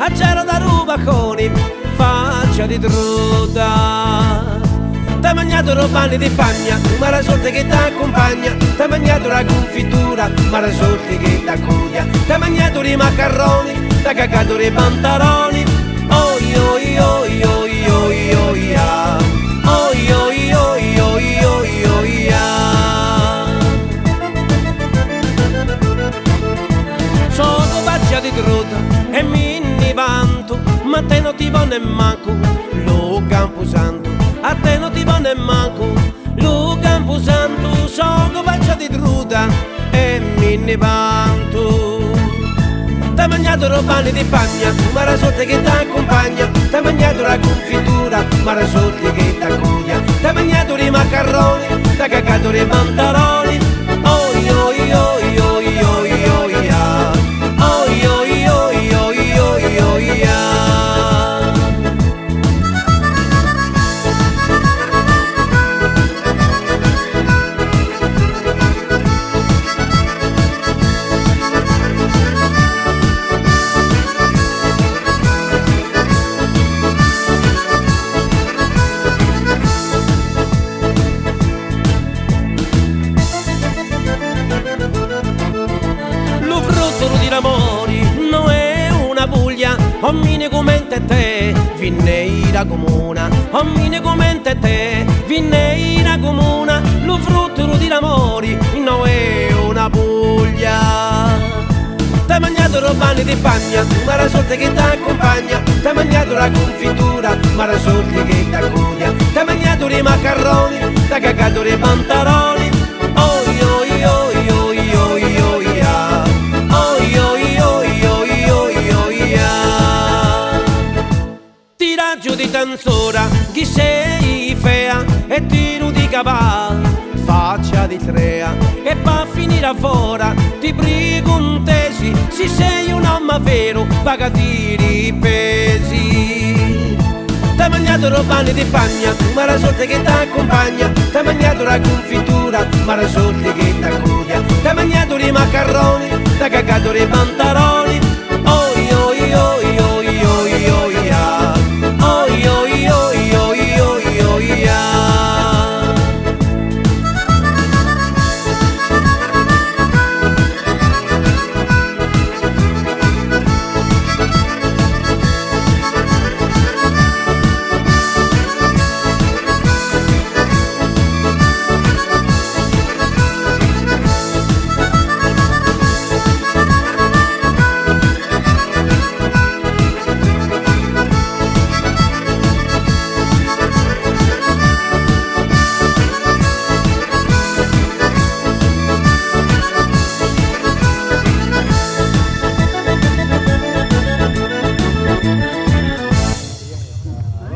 A c'era da rubaconi, faccia di truta. T'hai mangiato lu pane di pagna, ma la sorte che t'accompagna. T'hai mangiato la confitura, ma la sorte che t'accudia. T'hai mangiato i macarroni, t'hai cagato i pantaloni. Oi oi oi oi oi oi ah. Oi oi oi oi oi oi ah. Sono faccia di truta e mi ne vanto, ma a te non ti va nemmanco lu campusanto. A te non ti va nemmanco lu campusanto, sono faccia di truta e mi ne vanto. T'hai mangiato lu pane di pagna, ma la sorte che t'accompagna. T'hai mangiato la confitura, ma la sorte che t'accudia. T'hai mangiato i macarroni, t'hai cagato i pantaloni. Oi oi oi oi oi oi ah. Oi oi oi oi oi oi ah. Lu frutto di l'amore no è una puglia, omine comente te, vinne da comuna, omine comente te, vinne da comuna, lu frutto di l'amore no è una puglia. T'hai mangiato lu pane di pagna, ma la sorte che t'accompagna, t'hai mangiato la confitura, ma la sorte che t'accudia, t'hai mangiato i macarroni, t'hai cagato i pantaloni. Oi oi oi oi oi oi ah. Oi oi oi oi oi oi ah. Tiraggio di tanzora, chi sei fea e tiro di capà, faccia di trea e pa finire a fora ti prego un tesi, si sei un uomo vero, pagati i pesi. T'hai mangiato lu pane di pagna, ma la sorte che t'accompagna, t'hai mangiato la confitura, ma la sorte che t'accudia, t'hai mangiato i macarroni, t'hai cagato i pantaloni. Oi oi oi oi oi oi ah. Oi oi oi oi oi oi ah.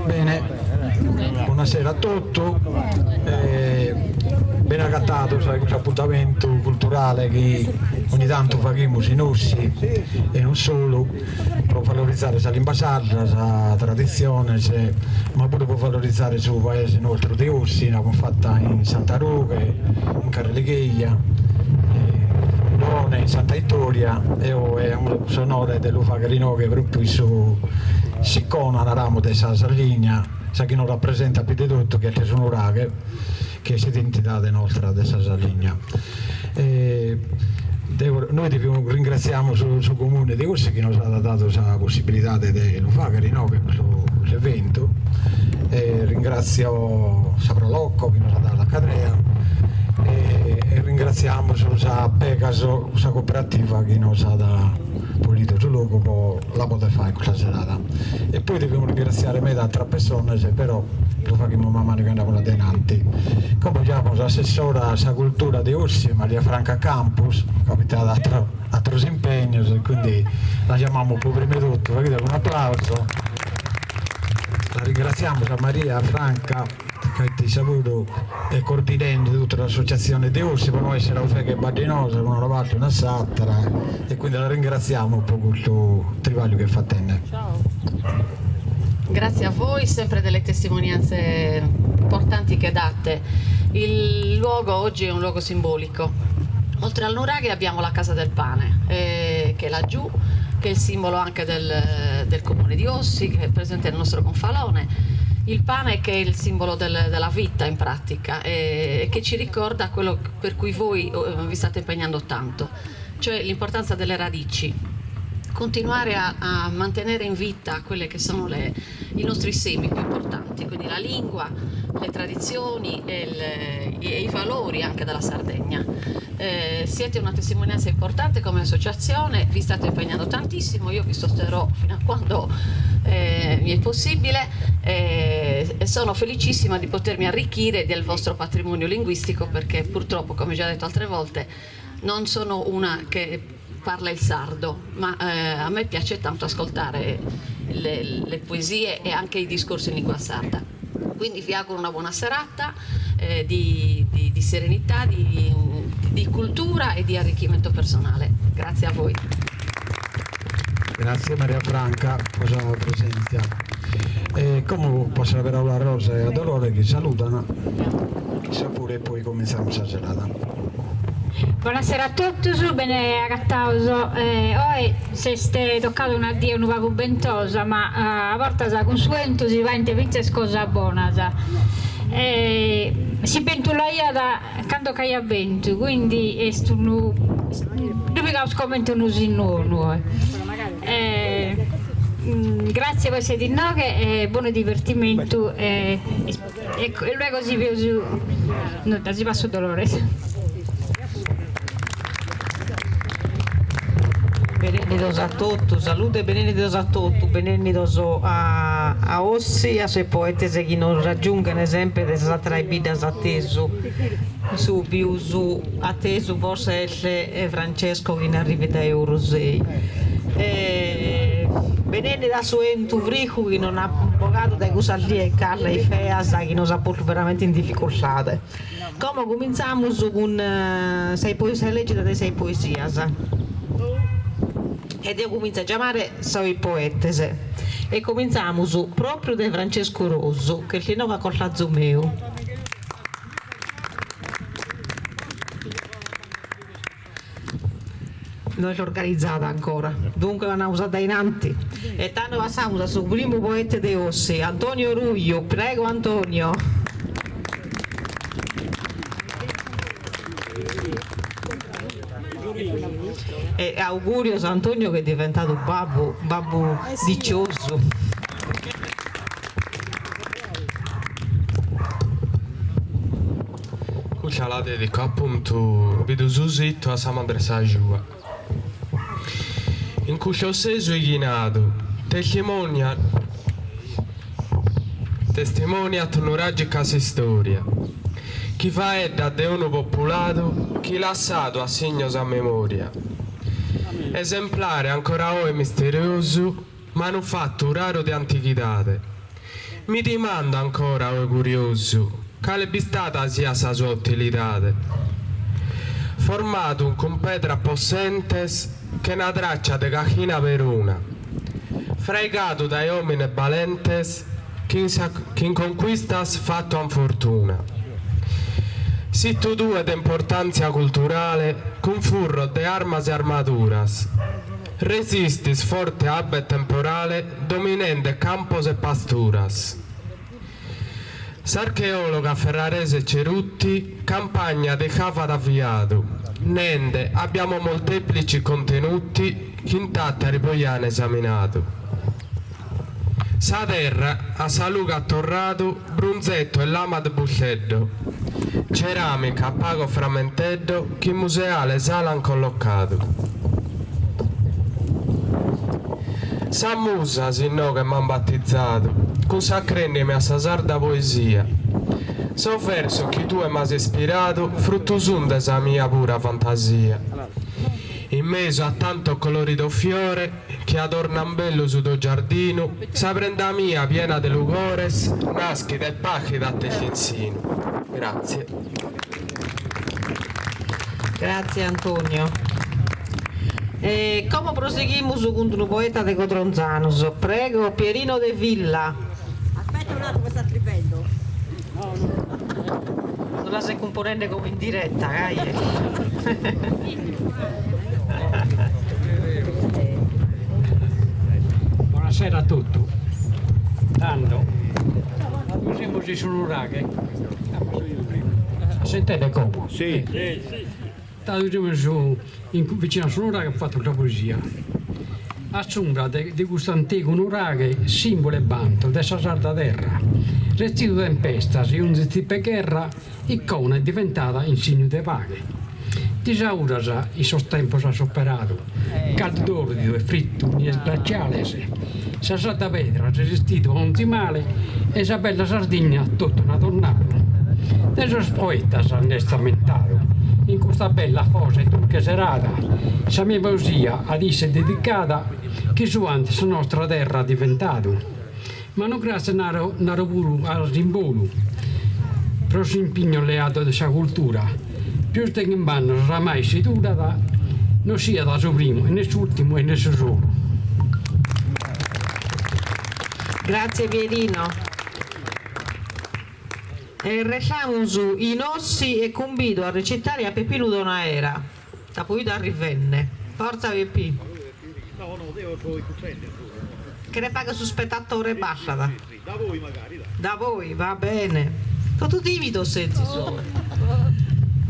Bene, bonasera a totu, bene agatados a custu apuntamentu culturale chi ogni tantu faghimus in Ossi e non solu pro valorizare sa limba sarda, sa traditziones, ma puru pro valorizare su paese nostru de Ossi, l'amus fata in Santa Rughe, in Carreligheia, in Fundone, in Santa 'Itoria e oe amus s'onore de lu fagher inoghe propriu in su s'icona, naramus, de sa Sardigna, sa chi nos rapresentat pius de totu, chi est su nuraghe, chi est s'identidade nostra de sa Sardigna. Deo, nois devimus ringratziamus su Comune de Ossi chi nos at dadu sa possibilidade de lu fagher inoghe custu custu eventu e ringratzio sa Pro Loco chi nos at dadu sa cadrea e ringratziamus sa Pegaso, sa cooperativa chi nos at pulidu su logu po la poder fagher custa serada. E poi devimus ringratziare meda ateras pessonas però lu faghimus man manu chi andamus adenanti. Como giamus s'assessora a sa cultura de Ossi, Maria Franca Campus, ca poita at ateros impegnos e quindi la giamamus pro prima 'e totu, faghideli un'aplauso. La ringratziamus a Maria Franca ca est issa puru est coordinende totu s'associatzione de Ossi pro no essere a ufega e baddinosa cun una parte e una s'atera e quindi la ringratziamus pro custu tribagliu chi est fatende. Grazie a voi sempre delle testimonianze importanti che date. Il luogo oggi è un luogo simbolico. Oltre al nuraghe abbiamo la Casa del Pane, eh, che è laggiù. che è il simbolo anche del del comune di Ossi, che è presente nel nostro gonfalone, il pane che è il simbolo del della vita in pratica e che ci ricorda quello per cui voi vi state impegnando tanto, cioè l'importanza delle radici, continuare a a mantenere in vita quelle che sono le i nostri semi più importanti, quindi la lingua, le tradizioni e e i valori anche della Sardegna. Siete una testimonianza importante come associazione, vi state impegnando tantissimo, io vi sosterrò fino a quando mi è possibile e sono felicissima di potermi arricchire del vostro patrimonio linguistico perché purtroppo, come già detto altre volte, non sono una che parla il sardo, ma a me piace tanto ascoltare le le poesie e anche i discorsi in lingua sarda. Quindi vi auguro una buona serata di di di serenità, di di cultura e di arricchimento personale. Grazie a voi. Grazie Maria Franca po sa presèntzia. E como passo sa paraula a Rosa e a Dolore chi saludan, issa puru e poi cominzamus sa serada. Bonasera a totus, bene agataus. Oe s'est tocada una die unu pagu bentosa, ma a bortas cun su 'entu si faint fintzas cosas bonas. Si bentulaiat cando c'aiat bentu, quindi est unu ddu pigaus comente unu sinnu 'onu oe. Gratzie po essere inoghe e bonu divertimentu e luego si bieus, nudda, si passu Dolores. Benennidos a totu, salude e benennidos a totu, benennidos a a Ossi, a sos poetes chi nos raggiunghen sempre de sas atteras biddas atesu, su pius atesu forse est Francesco chi nd'arrivit dae Orosei. Benennida a su 'entu fricu chi nos nd'at bogadu dae cussas dies caldas e feas chi nos at postu veramente in dificultade. Como cumintzamus cun sa lègida de sas poesias e deo cumintzo a giamare sos poetes e comintzamus pròpriu dae Francesco Rosu chi est inoghe a costazu meu. No est organizada ancora, duncas andamus a dae in anti. E tando passamus a su primu poete de Ossi, Antonio Ruiu, prego Antonio. E augurios a Antonio chi est diventadu babbu, babbu diciosu. Custa la dedico appuntu bidu su situ a sa madre sa Giua. In cussu ossesu 'ighinadu testimonia testimoniat nuragica s'istoria chi faeddat de unu populadu chi lassadu at signos a memoria. Esemplare ancora oe misteriosu Manufattu raru de antighidade. Mi dimando ancora oe curiosu cale bistada siat sa sua utilidade. Formadu cun pedras possentes chena traccia de cajina peruna. Fraigadu dae omines balentes chi in conquistas fattu an fortuna. Situ tue de importantzia culturale cun furros de armas e armaduras. Resistis forte a abba e temporale dominende campos e pasturas. S'archeologa ferrarese Cerutti campagna de cava at avviadu, nende abbiamo molteplici contenuti chi in Tàtari poi an esaminadu. Sa terra a sa lughe at torradu brunzetto e lama de busceddo, ceramica a pagos frammenteddo chi in museale sala an collocadu. Sa Musas inoghe m'an battizadu cunsacrendemi a sa sarda poesia. Sos versos chi tue m'as ispiradu fruttu sun de sa mia pura fantasia. In mesu a tantos coloridos fiores Chi adornan bellu su tou giardinu, sa prenda mia piena de lugores, naschida e pàchida t'est in sinu. Grazie. Grazie Antonio. E como prosighimus cun unu poeta de Codronzanus. Prego Pierino De Villa. Aspetta un attimo, sta scrivendo. Non la sei cumponende como in diretta, gai. in su nuraghe, s'intendet como? Si. Tando semus vicinu a su nuraghe apo fatu custa poesia. A s'umbra de custu antigu nuraghe, simbulu e bantu de sa sarda terra, retzidu tempestas e onzi tipu 'e gherra, icona est diventada in signu de paghe. Disauras in sos tempos at superadu, caldu torridu e frittu nies glaciales, sa sarda pedra at resistidu a onzi male e sa bella Sardigna totu nd'at ornadu. De sos poetas nd'est ammentadu in custa bella foza e dulche serada, sa mia poesia ad isse dedicada chi su 'antu 'e sa nostra terra at diventadu. Ma unu gratzie naro naro puru a s'imbolu pro s'impignu leadu de sa cultura, pius de chimb'annos oramai si durat, no siat su primu e ne s'ultimu e ne su solu. Grazie Pierino. E restamus in Ossi e cumbido a recitare a Peppinu Donaera. T'apo 'idu arrivende. Forza Peppì. Cheret fagher su spettatore e bastat. Da poi, va bene. Totu timidos sezis oe.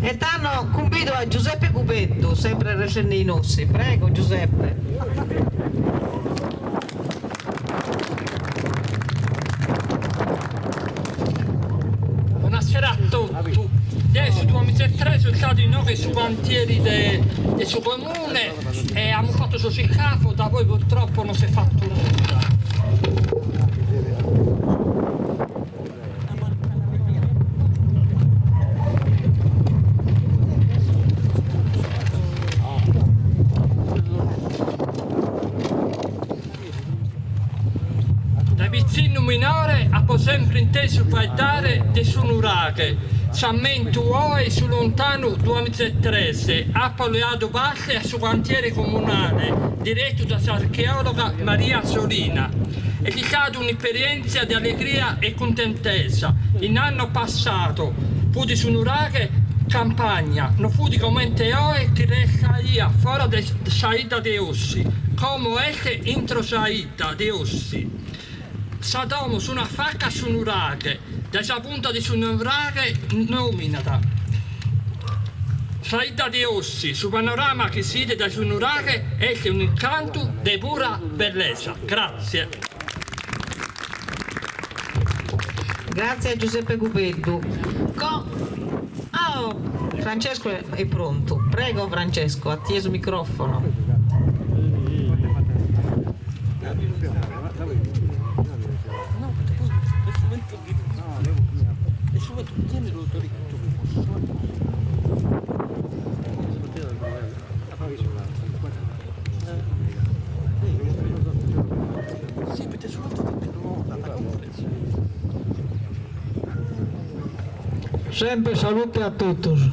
E tando cumbido a Giuseppe Cubeddu, sempre restende in Ossi. Prego Giuseppe. Bonasera a totu. Deo su duamizaetres so istadu inoghe in su cantieri de de su comune e amus fatu sos iscavos, da poi purtroppo non s'est fatu nudda. Dae pitzinnu minore apo sempre intesu faeddare de su nuraghe, s'ammentu oe in su lontanu duamizaetres apo leadu parte a su cantiere comunale diretu dae s'archeòloga Maria Solina. Est istada un'isperièntzia de allegria e cuntentesa, in annos passados fut su nuraghe campagna, no fut comente oe chi restaiat fora de sa 'idda de Ossi, como est intro sa 'idda de Ossi. Sa domo sun a faca a su nuraghe, dae sa punta de su nuraghe dominat sa 'idda de Ossi, su panorama chi si 'idet dae su nuraghe est un'incantu de pura bellesa. Grazie. Grazie a Giuseppe Cubeddu. Oh, Francesco è pronto. Prego Francesco, a tie su microfono. Sempre salute a totus.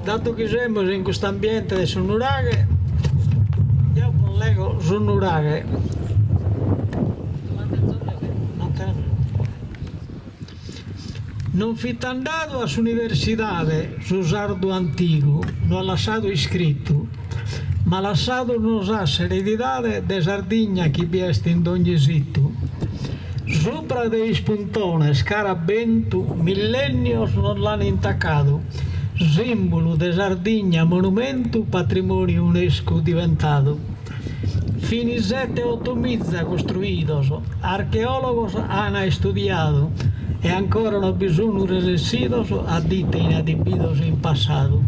Datu chi semus in custu ambiente de su nuraghe, deo bos lego su nuraghe. Non fit andadu a s'universidade su sardu antigu no at lassadu iscritu, ma lassadu nos at s'eredidade de Sardigna chi bi est in dogni situ. Subra de ispuntones cara a bentu millennios non l'an intacadu, simbulu de Sardigna monumentu patrimoniu Unesco diventadu. Fini sete otomiza costruidos, archeologos ana istudiadu e ancora no bi sun resessidos a d'ite 'ini adibidos in passadu.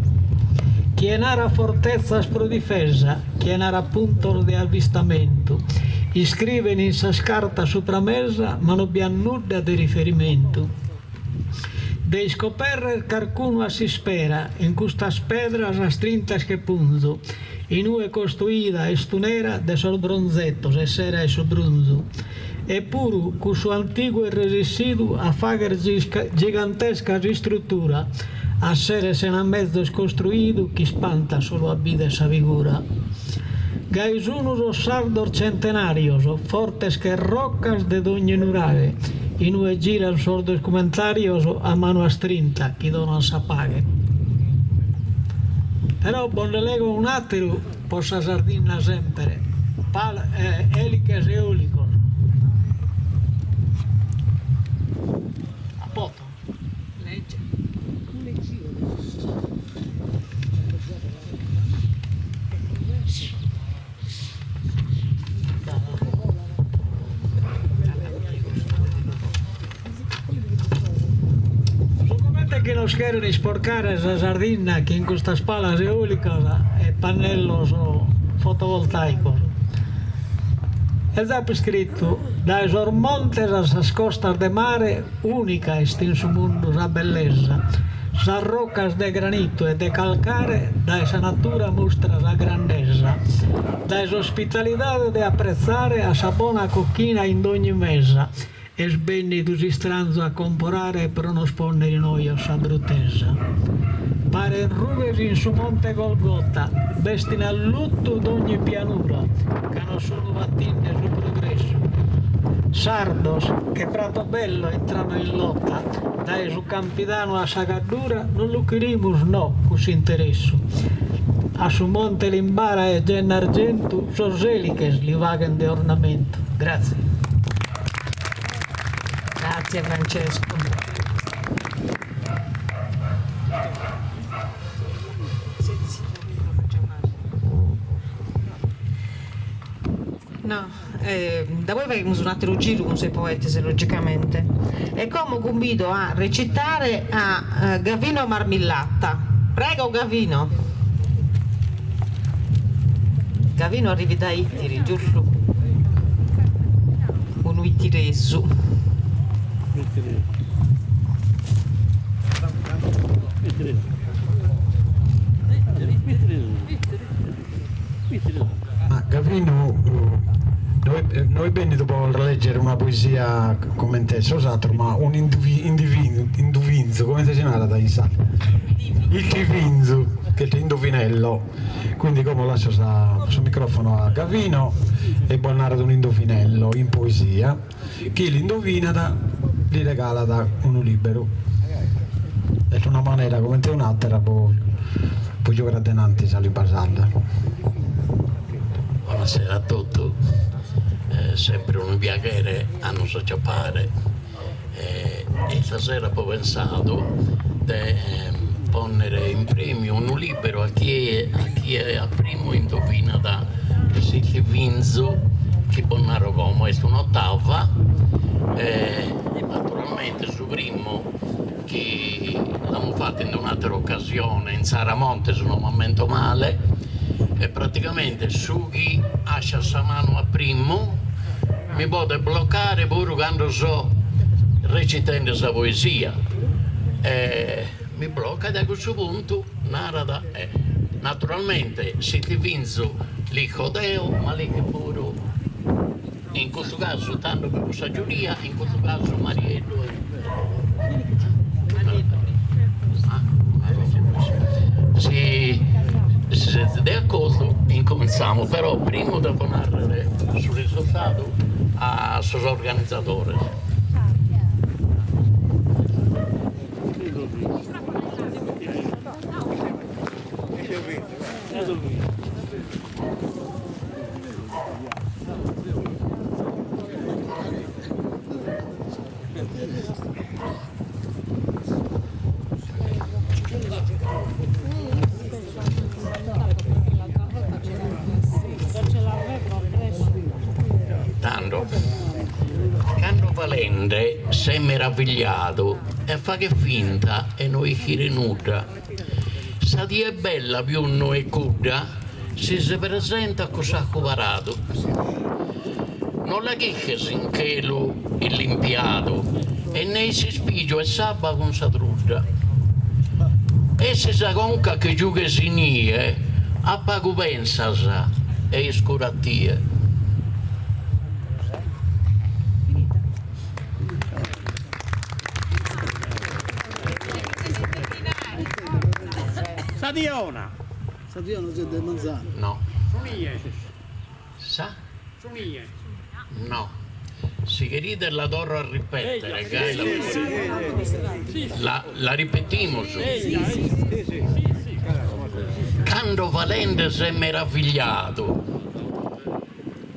Chie narat fortetzas pro difesa, chie narat puntos de avvistamentu, iscriven in sas cartas supra mesa ma no bi at nudda de riferimentu. De iscoperrer carcunu a s'ispera in custas pedras astrintas che punzu, inue costoida est un'era de sos bronzetos e s'era 'e su brunzu. Epuru cussu antigu est resissidu a fagher gigantescas istrutura, asseret sena mezos costruidu ch'ispantat solu a bider sa figura. Gai sunu sos sardos centenarios, fortes che roccas de dogni nuraghe, inue giran sos documentarios a manu astrinta chi donan sa paghe. Però bos nde lego un'ateru po sa Sardinna sempre. Eliches eolicos. A poto. Comente chi nos cheren isporcare sa Sardinna chin custas palas eolicas e pannellos fotovoltaicos. E z'apo iscritu, dae sos montes a sas costas de mare unica est in su mundu sa bellesa, sas rocas de granitu e de calcare dae sa natura mustra sa grandesa, dae s'ospitalidade de apretzare a sa bona cochina in dogni mesa, Est bennidu s'istranzu a comporare pro nos ponner in ojos sa brutesa. Paren rughes in su monte Golgota, b'est in alluttu dogni pianura, ca nos sunu fattinde su progressu. Sardos, che Pratobello intramos in lotta, dae su Campidanu a sa Gaddura, non lu cherimus no cuss'interessu. A su monte Limbara e Gennargentu sos eliches li faghen de ornamentu. Grazie. Grazie Francesco. No, da poi faghimus un'ateru giru cun sos poetes logicamente. E como cumbido a recitare a Gavino Marmillata. Prego Gavino. Gavino arrivit dae Ittiri, giustu? Unu itiresu. Ma Gavinu no est bennidu po leggere una poesia comente sos ateros, ma un'indivinzu, comente si narat in sardu? Itivinzu, che est indovinello. Quindi como lasso su microfono a Gavino e bos narat un'indovinello in poesia, chi l'indovinat li regalat unu liberu. Est una manera comente un'atera po po giogare a denanti sa limba sarda. Bonasera a totu, sempre unu piaghere a nos aciapare e istasera apo pensadu de ponnere in premiu unu liberu a chie a chie a primu indovinat s'itivinzu chi bos naro como, est un'otava e naturalmente su primu chi l'amus fatu in un'atera occasione in Tzaramonte, si no m'ammento male, e praticamente su chi asciat sa manu a primu mi podet bloccare puru cando so recitende sa poesia e mi bloccat e a cussu puntu narat e naturalmente s'itivinzu l'ico deo ma l'ichit puru In custu casu tando bi fut sa giuria, in custu casu Marieddu e Si sezis de acordu incominzamus, però primu devo narrere su risultadu a sos organizadores. Tando, cando falende s'est meravigliadu e faghet finta 'e no ischire nudda, Sa die bella pius no est cudda si si presentat cun saccu paradu. No la chirches in chelu illimpiadu e ne in s'ispiju 'e s'abba cun sa trudda. E si sa conca che giughes inie a pagu pensas e iscuru a tie. Sa die 'ona. Sa die 'ona siet de manzanu. No. Su nie. Sa? Su nie. No. Si cherides la torro a ripetere, gai la La la ripetimus? Cando falende s'est meravigliadu.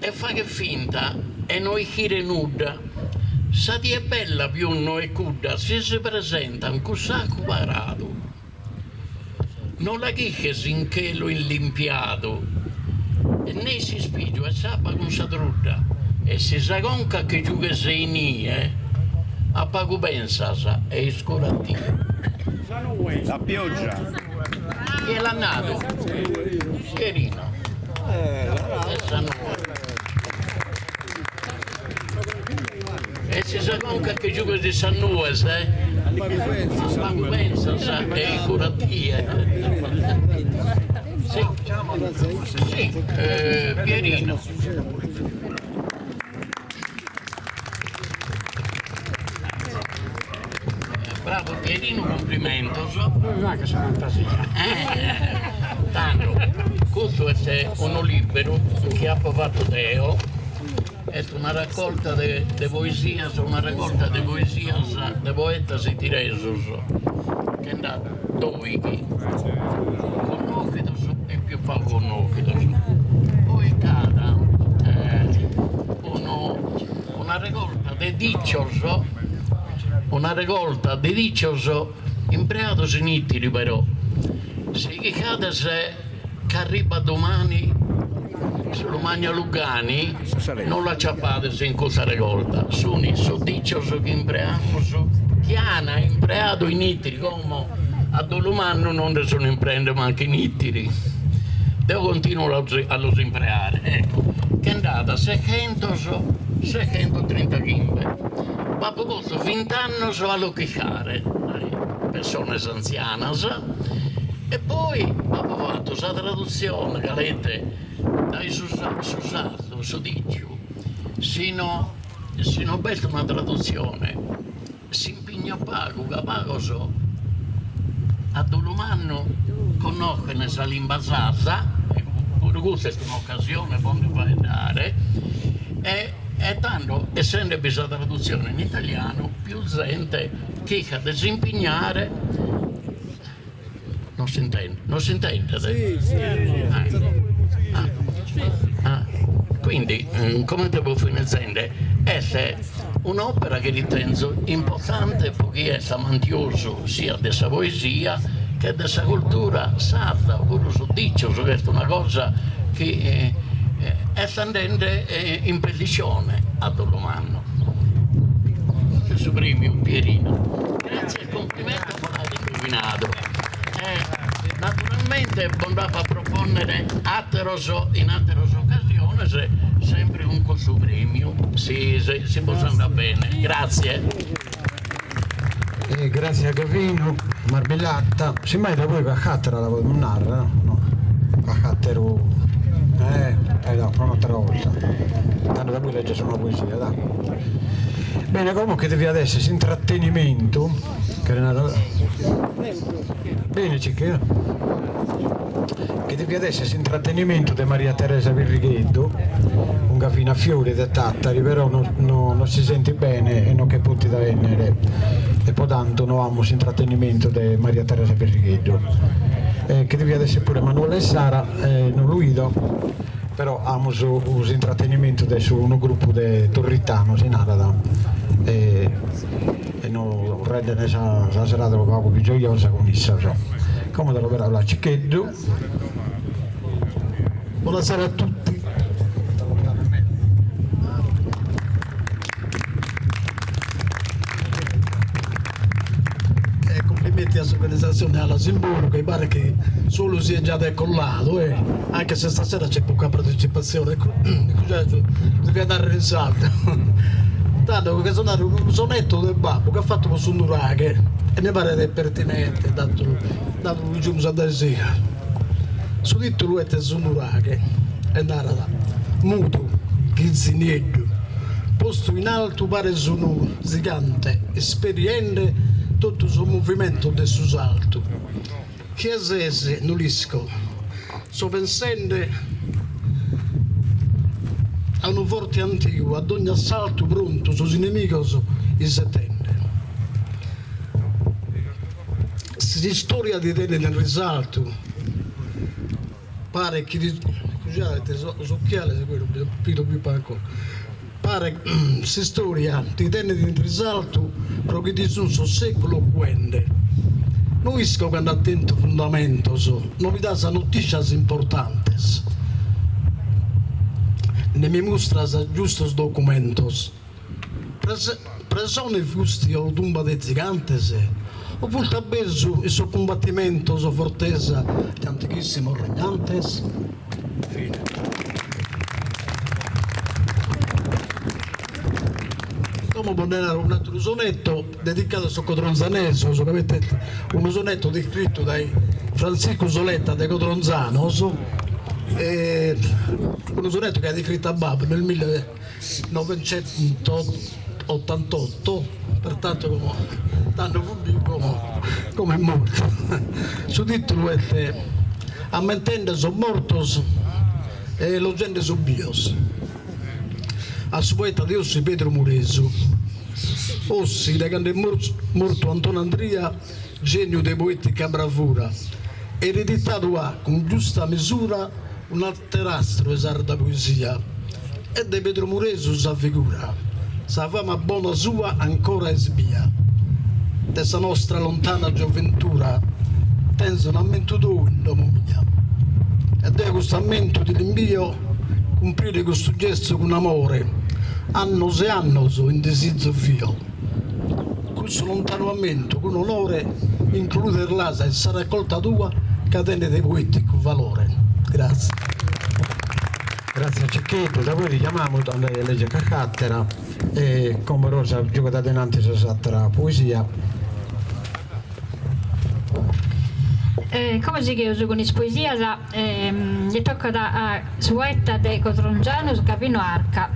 E faghet finta 'e no ischire nudda, sa die bella pius no est cudda si si presentan cun saccu paradu. No la chirches in chelu illimpiadu e ne in s'ispiju 'e s'abba cun sa trudda e si sa conca che giughes inie a pagu pensas e iscuru a tie. La pioggia. Chie l'at nadu? Pierino. Est sa nue. E si sa conca che giughes in sas nues, a pagu pensas e iscuru a tie. Si, si, Pierino. Bravu Pierinu, cumplimentos. Mi mancat sa fantasia. Tando, custu est unu liberu chi apo fatu deo, est una raccolta de de poesias, una raccolta de poesias de poetas itiresos, che nd'at doighi connòchidos e pius pagu connòchidos. Poi ch'at unu una regorta de dicios, una regorta de dicios impreados in Itiri però, si chircades ch'arribat domani su lu magna lu cani non l'aciapades in custa regorta, sun sos dicios chi impreamus, chi an impreadu in Itiri, como a dolu mannu non nde sun impreende mancu in Itiri, deo continuo a los impreare, ecco, che nd'at sechentos sechentotrintaghimbe, b'apo postu vint'annos a los chircare dae pessones antzianas e poi apo fatu sa tradutzione calete dae su su sardu, su diciu, si no si no b'est una tradutzione s'impignat pagu ca pagos a dolu mannu connoschen sa limba sarda, e puru custa est un'ocasione po nde faeddare, e e tando essende bi sa tradutzione in italianu pius zente chircat de s'impignare, non s'intendet, non s'intendet? Ah, quindi comente fio finizende est un'opera chi ritenzo importante pro chie est amantiosu siat de sa poesia che de sa cultura sarda, puru sos dicios chi est una cosa chi est andende in perdiscione a dolu mannu. Su premiu Pierino. Gratzie e cumplimentos pro l'aer indovinadu e naturalmente bos nd'apo a propònnere àteros in àteras ocasiones sempre cun custu prèmiu si si bos andat bene. Gratzie. E gratzie a Gavinu Marmillata, simmai da poi calchi àtera la podimus narrer, no? No, calchi àteru eh eh no, pro un'àtera 'olta, tando da poi legges una poesia, dai. Bene, como che deviat esser s'intrattenimentu, cheret narrer Bene Cicchino, che deviat esser s'intrattenimentu de Maria Teresa Pirrigheddu cun Gavina Fiori de Tàtari, però no no no si sentit bene e no ch'est pòtida 'ennere e po tantu no amus s'intrattenimentu de Maria Teresa Pirrigheddu. E che deviat esser puru Emanuele e Sara, e no lu 'ido Però amus s'intratenimentu de su unu grupu de turritano si narat e e nos renden sa sa serada unu pagu pius gioiosa cun issos. Como do sa paraula a Cicheddu. Buonasera a tutti. E complimenti a s'organizzazione Alas in Bolu che pare che solu sia già decollato e anche se stasera c'è poca partecipazione devia narrer in sardu tando cherzo narrer unu sonetto de babbu chi at fattu pro su nuraghe e mi paret pertinente datu datu chi giumus a dae sera su titulu est su nuraghe e narat mudu chizi nieddu Postu in altu pares unu zigante isperiende totu sos movimentos de su saltu. Chie ses no l'isco, so pensende a unu forte antigu a dogni assaltu prontu sos inimigos isetende. S'istoria ti tenet in risaltu paret chi ti. Scusate, sos occhiali quello vedo più pagu. Paret s'istoria ti tenet in risaltu pro chi ti sun sos seculos cuende. No isco cando at tentu fundamentos, no mi das notiscias importantes, ne mi mustras giustos documentos. Presone fusti o tumba de zigantes? O funt abesu in sos cumbatimentos fortesa de antighissimos regnantes? Fine. Como bos nde naro un'ateru sonetto dedicadu a sos codronzanesos, ca unu sonetto iscritu dae Frantziscu Soletta de Codronzanos, unu sonetto chi at iscritu a babbu nel 988, pertanto como tando fut biu como como est mortu. Su titulu est Ammentende sos mortos e elogende sos bios. A su poeta de Ossi Pedru Muresu. Ossi dae cando est mortu Antoni Andria geniu de poetica bravura ereditadu at cun giusta misura un'ater'astru 'e sarda poesia e de Pedru Muresu sa figura, sa fama bona sua ancora est bia. De sa nostra lontana gioventura tenzo un'ammentu tou in domo mia e deo custu ammentu ti l'imbio cumprire custu gestu cun amore annos e annos in disizu fio cussu lontanu ammentu cun onore includer l'as in sa raccolta tua ca tenet poeticu valore. Grazie. Grazie a Ciccheddu, da poi ti chiamamus a nde leggere carchi attera e como Rosa giughet a denanti s'attera poesia. E como sigheus cun is poesias e tocat a su poeta de Codrongianus Gavino Arca.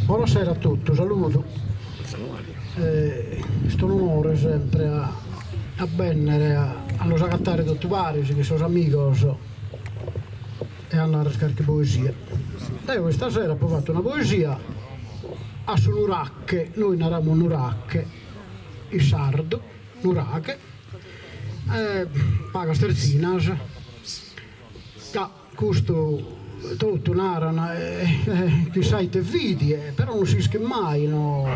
Bonasera a totu, saludu. Est un'onore sempre a bennere a nos agatare totu paris chin sos amigos e a narrer carchi poesia. Deo istasera apo fatu una poesia a su nurache, nois naramus nurache in sardu, nuraghe, e pagas terzinas, ca custu totu naran chissà ite fit, però non s'ischit mai, no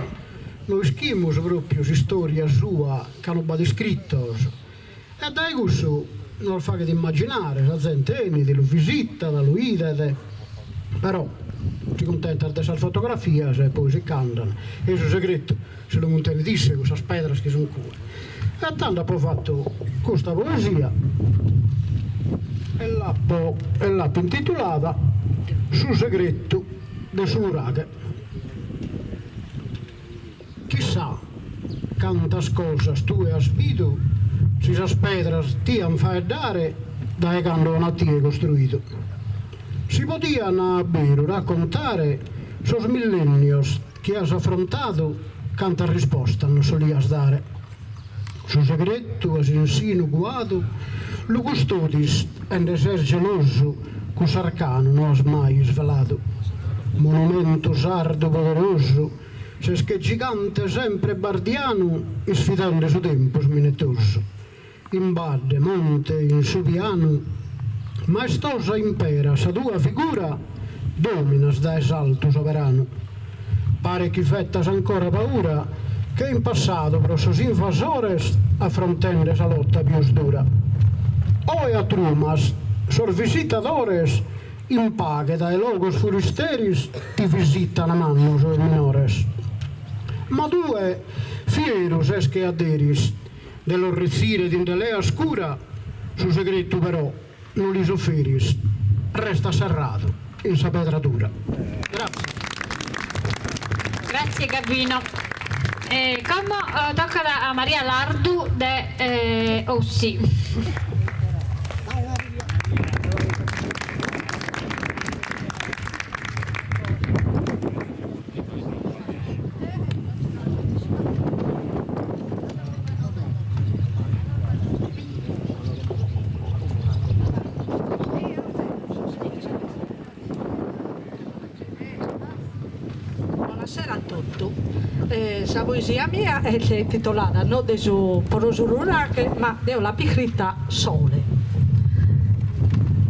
no ischimus propriu s'istoria sua ca no b'at iscritos E dae cussu nos faghet immaginare, sa zente 'enit, lu visitat, lu 'idet, però si cuntentat de sas fotografias e poi si ch'andan, e su segretu si lu muntenet isse cun sas pedras chi sun cue. E tando apo fatu custa poesia e l'apo e l'apo intitulada Su segretu de su nuraghe. Chissà cantas cosas tue as bidu si sas pedras tian faeddare dae cando an a tie costruidu. Si podian a beru raccontare sos millennios chi as afrontadu cantas rispostas nos solias dare. Su segretu as in sinu cuadu lu custodis e nde ses gelosu cuss'arcanu no as mai isveladu. Monumentu sardu poderosu Ses che gigante sempre bardianu isfidende su tempus minetosu. In badde, monte, in su pianu, maestosa impera sa tua figura, dominas dae s'altu soberanu. Paret chi fettas ancora paura che in passadu pro sos invasores afrontende sa lotta pius dura. Oe a trumas sos visitadores In paghe dae logos furisteris ti visitan mannos e minores. Ma tue fieru ses che a deris, de los retzire ti nde leas cura, su segretu però no lis oferis, restat serradu in sa pedra dura. Grazie. Grazie Gavino. E como tocat a Maria Lardu de Ossi. Sa poesia mia est intitolada no de su pro su nuraghe ma deo l'apo iscrita Sole.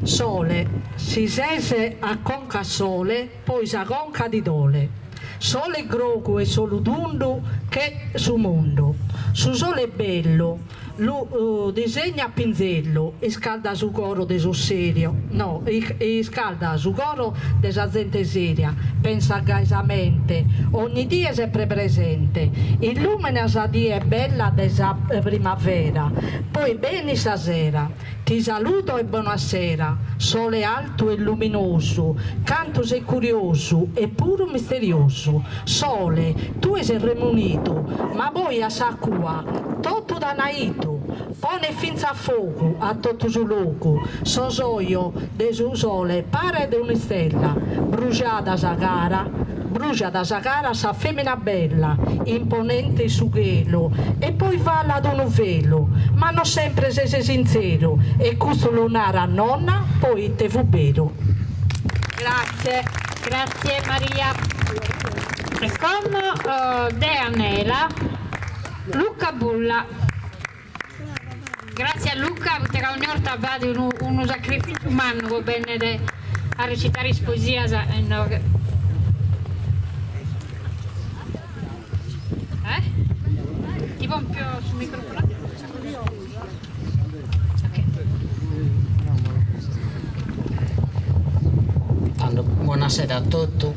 Sole, si ses a conca a sole poi sa conca ti dolet. Sole grogu e solu tundu che su mundu. Su sole bellu Lu disegna a pinzellu, iscalda su coro de sos serio, no, iscalda su coro de sa zente seria, pensa gai sa mente, ogni die sempre presente, illumina sa die bella de sa primavera, poi benit sa sera. Ti saludo e bonasera, sole altu e luminosu, cantu ses curiosu e puru misteriosu. Sole, tue ses remunidu, ma poi a sa cua totu t'ana 'idu, pone finza fogu a totu su logu, sos ojos de su sole paret un'istella, brujat sa cara, brujat sa cara sa femina bella, imponente su chelu, e poi falat unu velu, ma no sempre ses sinzeru, e custu lu narat nonna poite fut beru. Grazie. Grazie Maria. E como de Anela, Luca Bulla. Grazie a Luca poita ca ogni 'orta fait unu unu sacrificiu mannu po bennere a recitare is poesias inoghe. Eh? Ti pompio su microfono? Ok. Tando, buonasera a totu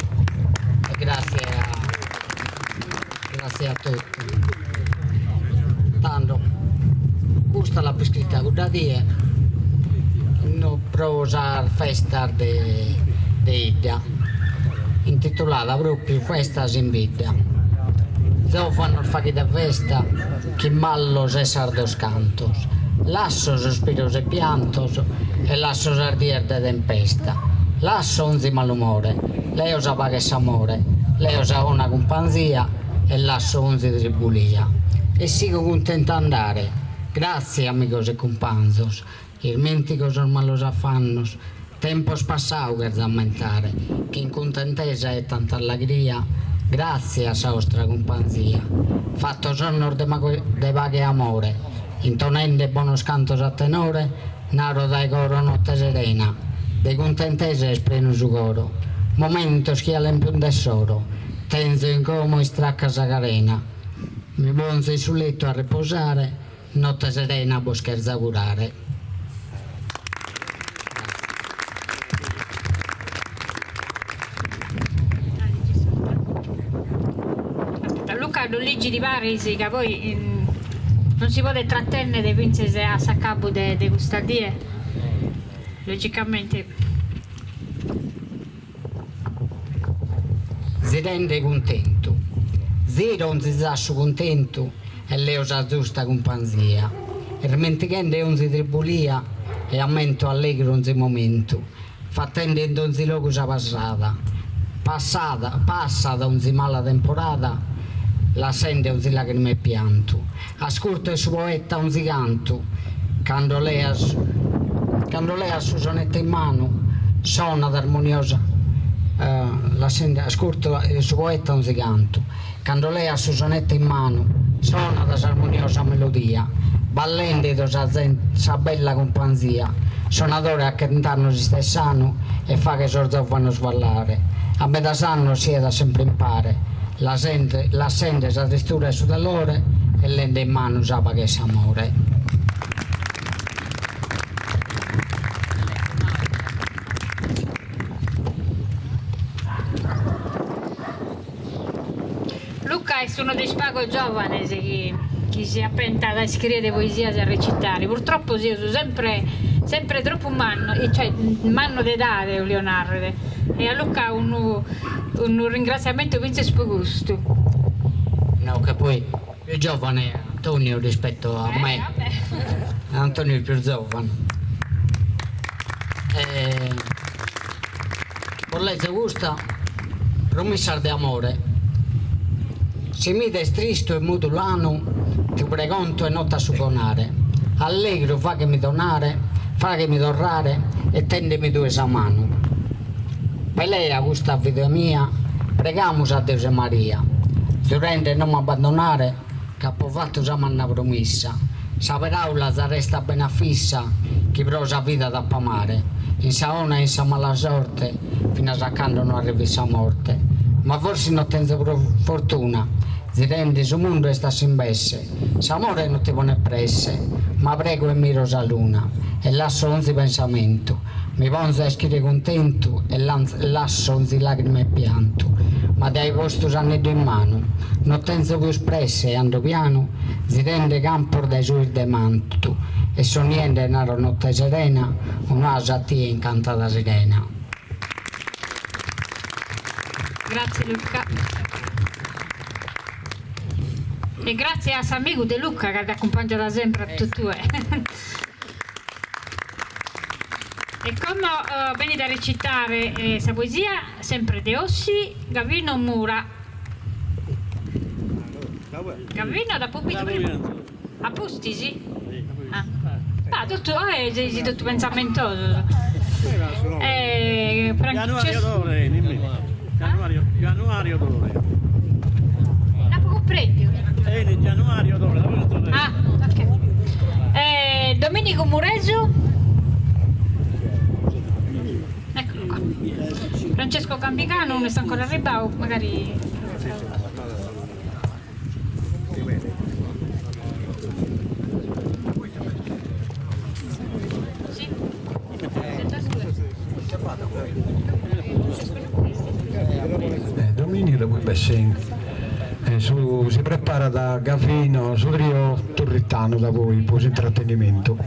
e grazie a grazie a totu. Tando, custa l'apo iscrita cudda die no pro sas festas de de 'idda, intitulada propriu Festas in bidda. Zovanos faghide festa chin ballos e sardos cantos, lasso suspiros e piantos e lasso sas dies de tempesta, lasso onzi malumore, leo sa paghe e s'amore, leo sa 'ona cumpanzia e lasso onzi tribulia. E sigo cuntentu a andare, gratzie amigos e cumpanzos, ismentigo sos malos afannos, tempos passau cherzo ammentare, chin cuntentesa e tanta allegria, gratzie a sa 'ostra cumpanzia, fato sonnos de de paghe e amore, intonende bonos cantos a tenore, naro dae coro notte serena, de cuntentesa est prenu su coro, momentos chi 'alen pius de s'oro, tenzo in como istracca sa carena, mi ponzo in su lettu a reposare, notte serena bos cherzo augurare. Luca ddu ligit paris ca poi non si podet tratennere fintzas a s'acabu de de custa die, logicamente. Zirende cuntentu. Ziro onzi zassu cuntentu e leo sa zusta cumpanzia, irmentighende onzi tribulia e ammento allegru onzi momentu, fatende in donzi logu sa pasada, passada, passat onzi mala temporada, lassende onzi lagrima e piantu. Ascurto 'e su poeta onzi cantu, cando leas cando leas su sonetto in manu, sonat armoniosa, lassende, ascurto 'e su poeta onzi cantu, cando leas su sonetto in manu, sonat s'armoniosa melodia, ballende 'ido sa sa bella cumpanzia, sonadore a chent'annos istes sanu e faghe sos zovanos ballare, a medas annos siedas sempre impare, lassende lassende sa tristura e su dolore e lende in manu sa paghe e s'amore. Luca est unu de is pagos giovanes chi chi si apentat a iscriere poesias e a recitare, purtroppo seus sempre sempre tropu mannos, cioè mannos de edade 'olio narrere, e a Luca unu unu ringraziamentu finzas po custu. No, che poi più giovane Antonio rispetto a me, Antonio è il più giovane. Bos lezo custa promissas de amore. Si m'ides tristu e mudu lanu ti pregonto 'e no t'assuconare. Allegru faghemi donare, faghemi torrare e tendemi tue sa manu. Pelea custa vida mia, pregamus a Deus e Maria. Zurende no m'abbandonare c'apo fattu sa manna promissa, sa peraula za restat bene afissa chi pro sa vida t'apo amare, in sa 'ona e in sa mala sorte finas a cando no arrivit sa morte. Ma forsis no tenzo fortuna, zirende su mundu est a s'imbesse, s'amore no ti ponet presse, ma prego e miro sa luna e lasso onzi pensamentu, Mi ponzo a ischire cuntentu e lasso onzi lagrima e piantu, ma de aer postu s'aneddu in manu no tenzo pius presse e ando pianu zirende campos dae su 'irde mantu e sonniende naro notte serena unu 'asu a tie incantada sirena. Grazie Luca. E grazie a s'amigu de Luca ca dd'acumpangiat sempre a totue. E como benit a recitare sa poesia, sempre de Ossi, Gavino Mura. Gavino dd'apo bidu prima. A pustis? Ah. Ah, totu, oe seis totu pensamentosos. Januario Dore, Januario Dore. Dd'apo cumprèndiu. Januario Dore. Ah, ok. Dominicu Muresu. Eccolo qua. Francesco Campiganu no est ancora arribbau, magari. Dominicu da poi bessendi su si preparat Gavino su trio turritanu da poi po s'intratenimentu.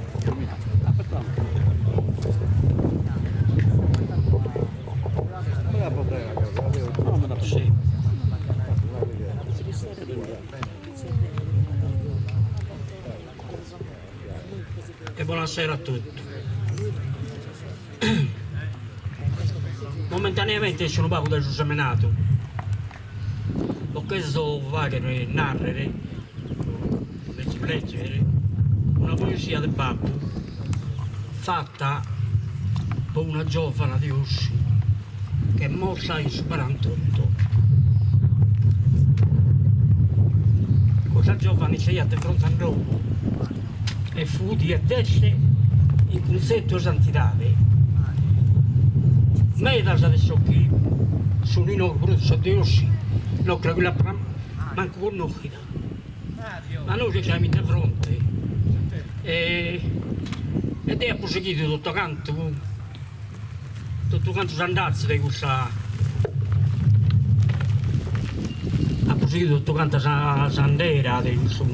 E bonasera a totu. Momentaneamente esso unu pagu dae su semenadu, po cherzo faghere narrere, leggere, una poesia de babbu fata po una giovana de Ossi ch'est morta in su barantotto. Custa giovana istaiat de fronte a domo e fut e est in cuntzetu 'e santidade. Medas de sos chi sun inoghe puru sos de Ossi no creo chi l'apan mancu connoschida, ma nois istaimus de fronte e e deo apo sighidu totu cantu Totu cantu s'andatzu de cussa apo sighidu totu canta s'andera de cussu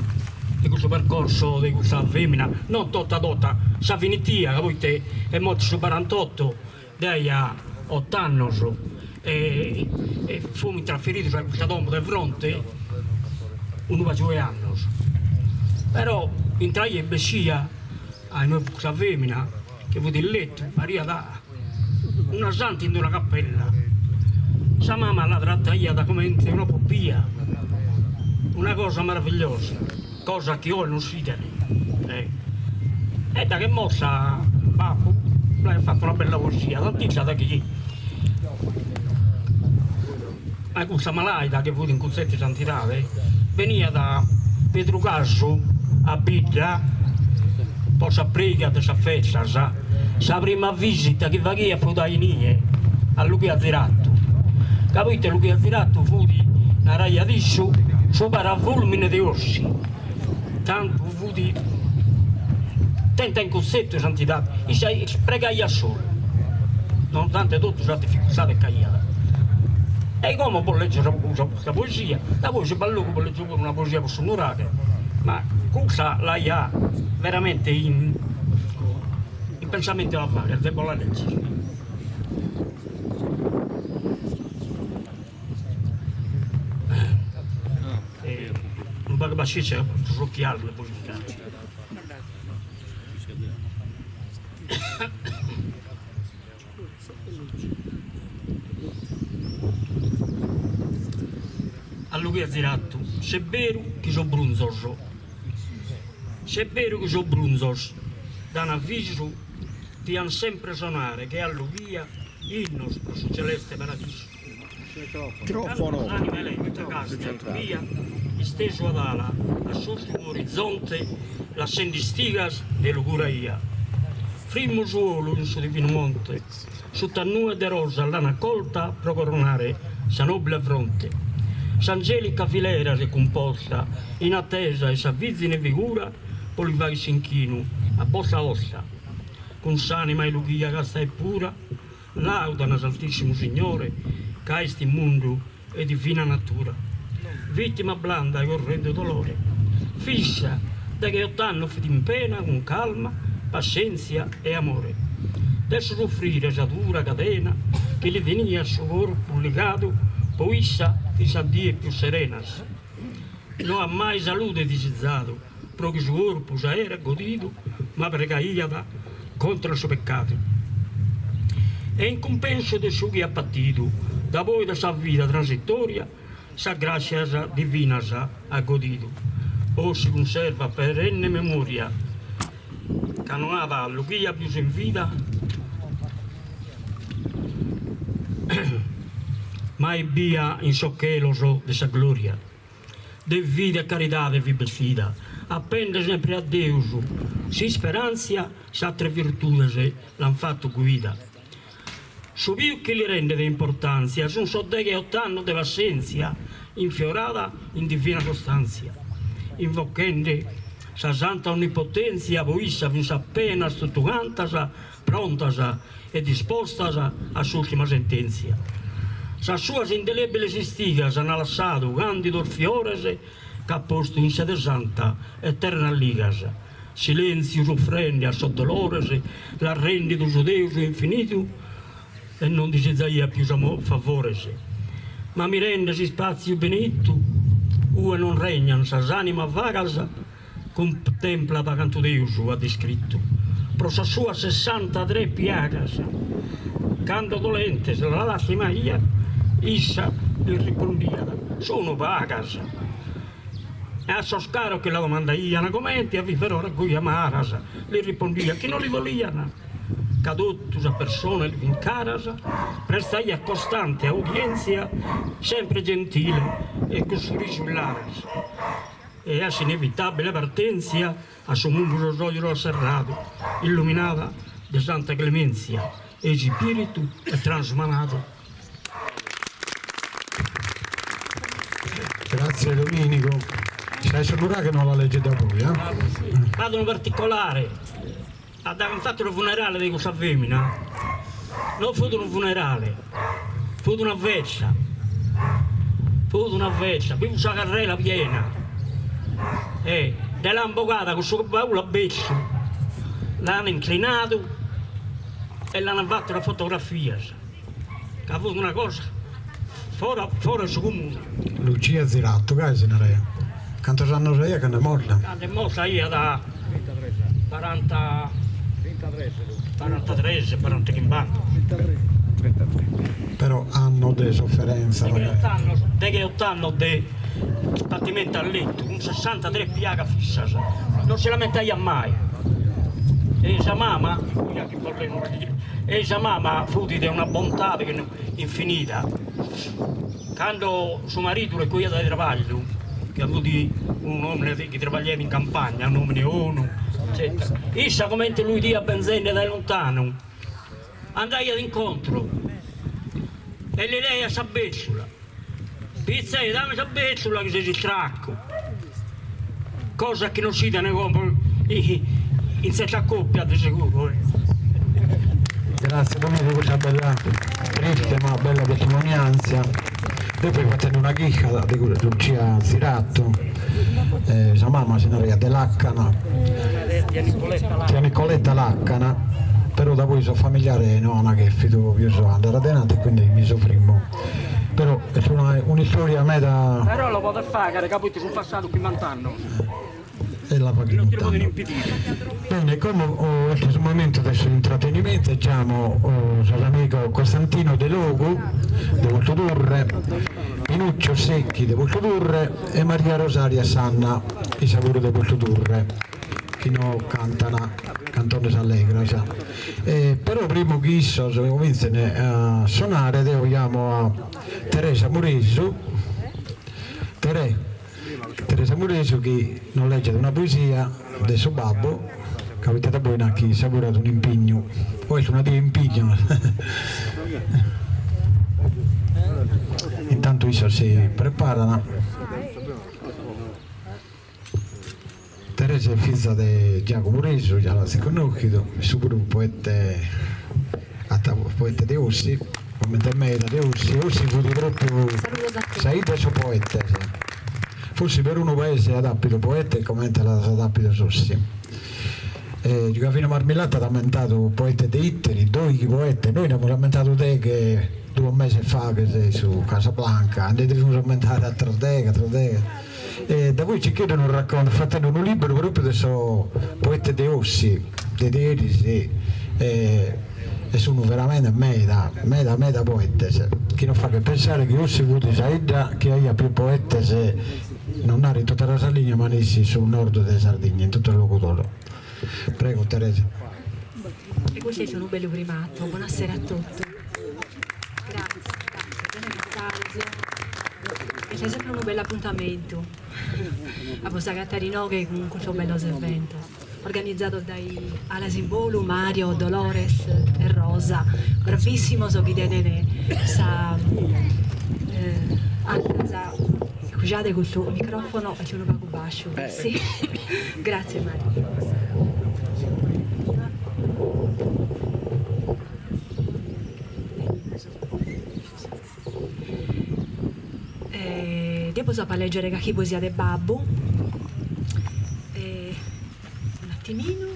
de cussu percorso de cussa femina, non tota tota, sa finitia ca poite est morta in su barantotto, deo aia ot'annos e e fumis trasferidos a custa domo de fronte unu pagu 'e annos, però intraia e bessia a inue fut cussa femina chi fut in lettu, pariat una santa in una cappella, sa mama la trattaiat comente una pupia, una cosa meravigliosa, cosa chi oe non s'idet, e daghi est morta babbu l'aiat fatu una bella poesia, tant'istat chi a cussa malaida chi fut in cunzettu 'e santidade beniat Pedru Casu a bidda po sa preiga de sas festas, sa prima visita chi faghiat fut a inie, a Lughia Zirattu, ca poite Lughia Zirattu fut, naraiat issu, su parafulmine de Ossi, tantu fut tenta in cunzettu 'e santidade, issa pregaiat solu, nonostante totu sa dificultade ch'aiat. E como bos leggio sa poesia, da poi si b'at logu bos leggio puru una poesia pro su nuraghe, ma cussa l'aia veramente in in pensamentu a fagher, de bos la leggere. Unu pagu 'e pascenzia ca sos occhiales depo chircare. A Lughia Zirattu, s'est beru chi sos brunzos, s'est beru chi sos brunzos dan avvisu, dian sempre sonare che a Lughia innos pro su celeste paradisu. Microfono. L'anima eletta casta e pia istesu ad ala a s'ultimu orizzonte lassende istigas de lugura 'ia. Frimmu su 'olu in su divinu monte sutta nue de rosas l'han accolta pro coronare sa nobile fronte. S'angelica filera s'est cumposta in attesa 'e sa vizine figura pro li fagher s'inchinu a bossa 'ossa cun s'anima 'e Lughia casta e pura Laudan s'Altissimu Signore ca est in mundu 'e divina natura. Vittima blanda 'e orrendu dolore. Fissa degheott'annos fit in pena cun calma, passentzia e amore. De su suffrire sa dura cadena chi li teniat su corpus ligadu pro issa fin sas dies pius serenas. No at mai salude disizadu pro chi su corpus aeret godidu, ma pregaiat contra su peccadu. E in cumpensu de su chi at patidu, daboi de sa vida transitoria, sas grascias divinas at godidu. O si cunservat perenne memoria, ca no at Lughia pius in vida, ma est bia in sos chelos de sa gloria. De fide e caridade fit bestida, apende sempre a Deus s'isperantzia, sas tres virtudes l'an fatu guida. Su pius chi li rendet importantzia sun sos degheott'annos de passentzia infiorada in divina costantzia, invochende sa santa onnipotentzia pro issa fin sas penas totu cantas prontas e dispostas a s'ultima sententzia. Sas suas indelebiles istigas an lassadu candidos fiores ch'at postu in sede santa eternas ligas. Silentziu sufrende a sos dolores l'at rendidu su Deus infinidu e non disizaiat pius favores. Ma mirende s'ispatziu beneitu ue non regnan sas animas vagas Cuntemplat cantu Deus at iscritu pro sas suas sessantatres piagas, cando dolentes la lastimaiat, issa lis rispondiat, Sunu pagas. E a sos caros chi la domandaian comente a viver oras goi amaras, lis rispondiat chi no li dolian, ca totu sas persones li fin caras, prestaiat costante audientzia, sempre gentile e cun su risu in laras. E a s'inevitàbile partèntzia a su mundu sos ojos at serradu, illuminada de santa clemèntzia e ispìritu e trasumanadu. Grazie Dominico. Sa 'e su nuraghe no la legget da poi, eh? B'at unu particolare, a dd'ant fatu unu funerale de cussa femina, no fut unu funerale, fut una festa, fut una festa, bi fut sa carrela piena e nde l'ant bogada cun su baule betzu, l'ant inclinadu e l'ant fatu sas fotografias, ca fut una cosa fora fora 'e su comunu. Lucia Zirattu, gai si naraiat. Cantos annos aiat cando est morta? Cando est morta aiat baranta barantatres, barantachimb'annos. Però annos de sofferenza. Degheott'annos de patimentu a lettu, cun sessantatres piagas fissas, non si lamentaiat mai. E sa mama, e sa mama fut de una bontade infinida. Cando su maridu recuiat dae trabagliu, ca fut un'omine chi trabagliaiat in campagna, un'omine 'onu, eccetera, issa comente lu 'idiat benzende dae lontanu, andaiat incontru e li leaiat sa bèssula, Pitzè, dami sa bèssula chi ses istraccu, cosa chi non si 'idet como in tzertas coppias de seguru. Grazie Domenico custa bella triste ma bella testimonianzia. Deo fui fatzende una chirca de Lucia Zirattu, sa mama si naraiat de Làcana, tia Nicoletta Làcana, però da poi sos familiares no an chèrfidu pius andare adenanti e quindi mi so frimmu. Però est una un'istoria meda. Però lo podes fagher ca poite sun passados chimbant'annos. E la faghimus tando. Bene, como est su momentu de s'intratenimentu e giamo sos amigos Costantino Delogu de Portudurre, Pinuccio Secchi de Portudurre e Maria Rosaria Sanna, issa puru de Portudurre. chi no cantan cantones allegras. E però primu chi issos comintzen a sonare deo jamo a Teresa Muresu, Terè, Teresa Muresu chi nos legget una poesia de su babbu, ca poita daboi nachi issa puru at un'impignu, o est una die impignu. Intantu issos si preparan. Teresa est fiza de Giacomo Muresu, già l'azis connoschidu, issu puru poete poete de Ossi, comente meda de Ossi, Ossi fut propriu sa 'idda 'e sos poetes, forsis perunu paese at apidu poetes comente l'at apidos Ossi. Gavino Marmillata at ammentadu poetes de Ittiri, doighi poetes, nois nd'amus ammentadu deghe duos meses faghes in su Casablanca, nde devimus ammentare ateros deghe, ateros deghe. E daboi Ciccheddu nos raccontat, fatende unu liberu propriu de sos poetes de Ossi, de deris, e sun veramente meda, meda meda poetes, chi nos faghet pensare chi Ossi fut sa 'idda chi aiat pius poetes, non naro in tota sa Sardigna, ma nessi in su nord de Sardigna, in totu su Logudoro. Prego Teresa. E custu est unu bellu primatu. Bonasera a totu. Gratzias, gratzias, bene istades. Est sempre unu bellu apuntamentu a bos agatare inoghe cun custos bellos eventos organizados dae Alas in Bolu, Mario, Dolores e Rosa, bravissimos chi tenent sa alas, iscusade custu microfono est unu pagu basciu, si Gratzie Mario. Deo bos apo a lègere carchi poesia de babbu. Un'attiminu.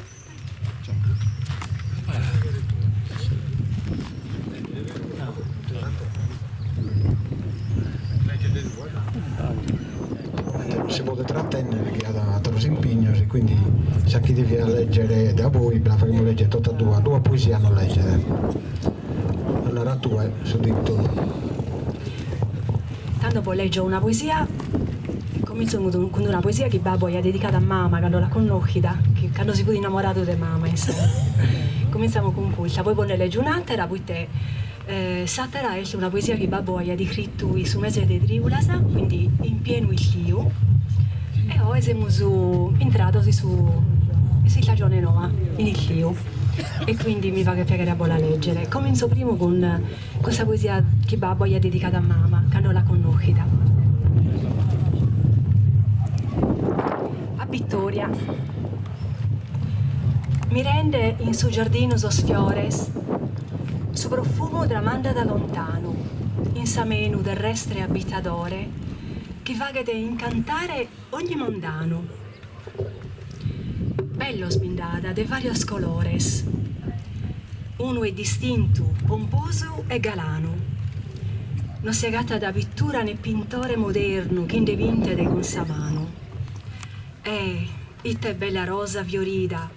Non si podet tratennere chi at ateros impignos e quindi sa chi deviat leggere daboi la faghimus leggere tota duas, duas poesias nos legget. Allora tue su titulu. Tando bos lègio una poesia, comintzo cun una poesia chi babbu aiat dedicadu a mama cando l'at connochida, chi cando si fut innamoradu de mama insomma. Comintzamus cun custa, poi bos nde lègio un'atera poite s'atera est una poesia chi babbu aiat iscritu in su mese de trìulas, quindi in pienu istiu, e oe semus intrados in su in s'istagione noa, in istiu, e quindi mi faghet piaghere a bos la lègere. Comintzo primu cun Custa poesia chi babbu aiat dedicadu a mama cando l'at connochida. A Vittoria. Mirende in su giardinu sos fiores, su profumu tramandat lontanu, in s'amenu terrestre abitadore chi faghet incantare ogni mondanu. Bellos bi nd'at de varios colores, unu est distintu, pomposu e galanu. No si agatat pittura ne pintore modernu chi nde pintet cun sa manu. Eh, ite bella rosa fiorida!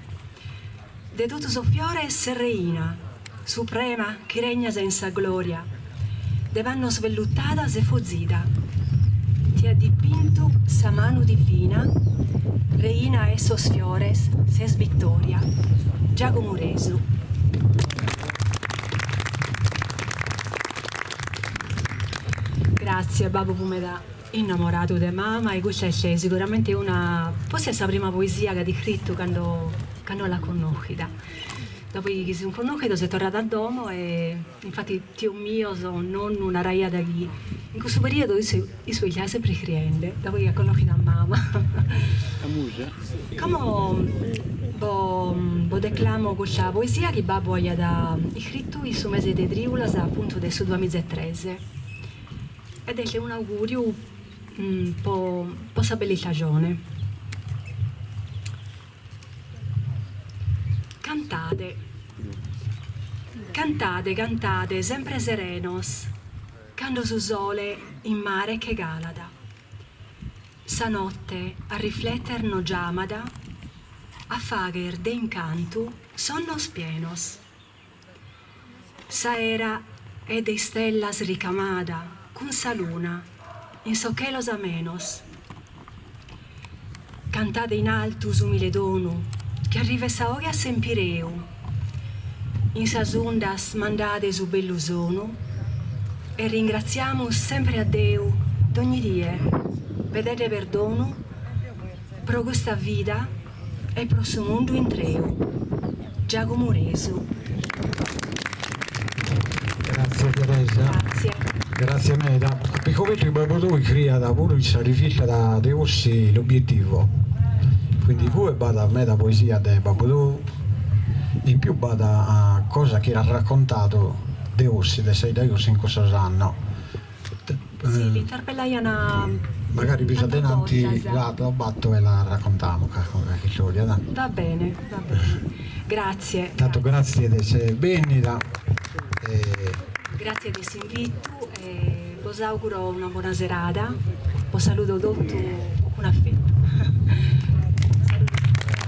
De totu sos fiores ses reina, suprema chi regnas in sa gloria, de pannos vellutada ses fozida. Ti at dipintu sa manu divina, reina 'e sos fiores ses Vittoria. Giacomo Muresu. Gratzie babbu fut meda innamoradu de mama e custa est siguramente una, forsis est sa prima poesia chi at iscritu cando cando l'at connochida. Dapoi chi si sun connochidos est torradu a domo e infati tios mios, nonnu naraiat chi in cussu periodu issu issu istaiat sempre iscriende, dapoi chi at connochidu a mama. Como bo bos declamo custa poesia chi babbu aiat iscritu in su mese de triulas apuntu de su duamiza e tres ed est un'auguriu po po sa bella istajone. Cantade, cantade, cantade sempre serenos, cando su sole in mare che calat. Sa notte a rifletter nos giamat, a fagher de incantu sonnos pienos. S'aera est de istellas ricamada cun sa luna in sos chelos amenos. Cantade in altu s'umile donu. Chi arrivet sa 'oghe a s'Empireu. In sas undas mandade su bellu sonu e ringratziamus sempre a Deu dogni die pedende perdonu pro custa vida e pro su mundu intreu. Giacomo Resu. Grazie Teresa. Grazie. Grazie meda. Apo chi babbu tou iscriiat puru in sa rivista de Ossi L'Obiettivo, quindi igue b'at meda poesia de babbu tou, in pius b'at cosa chi at raccontadu de Ossi, de sa 'idda 'e Ossi in cussos annos. Sì, l'interpellaian Magari pius adenanti la batto e la raccontamus carchi istoria, dai. Va bene, va bene. Grazie. Tantu grazie de essere bennida e. Grazie de s'invitu e bos auguro una bona serada, bos saludo totu cun affettu.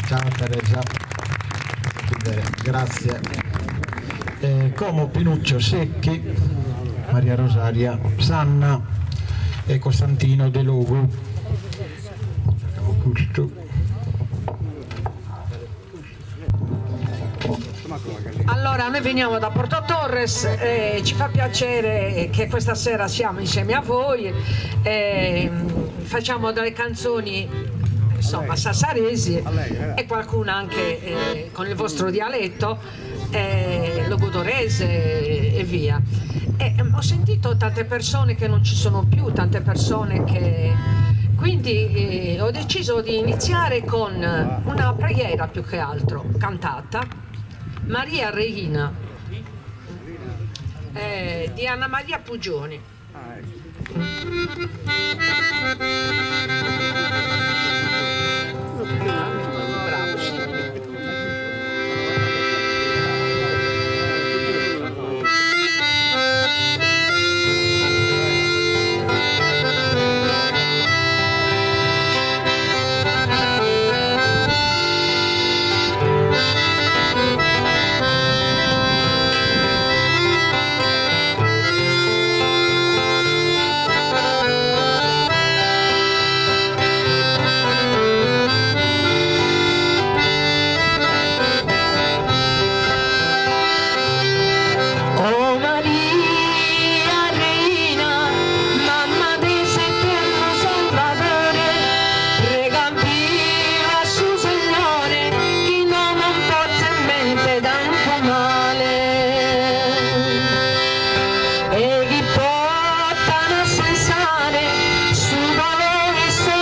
Ciao Teresa, grazie. E como Pinuccio Secchi, Maria Rosaria Sanna e Costantino Delogu. Custu. Allora, noi veniamo da Porto Torres e ci fa piacere che questa sera siamo insieme a voi e facciamo delle canzoni insomma sassaresi e qualcuna anche eh, con il vostro dialetto, eh, logudorese e via. E, ho sentito tante persone che non ci sono più, tante persone che quindi eh, ho deciso di iniziare con una preghiera più che altro, cantata, Maria Regina, eh, di Anna Maria Puggioni. Bravo, sì. O Maria Reina, mamma de s'Eternu Salvadore, prega a su Segnore, chi no non pozza in mente tanto male. E chi potan sensare su dolore su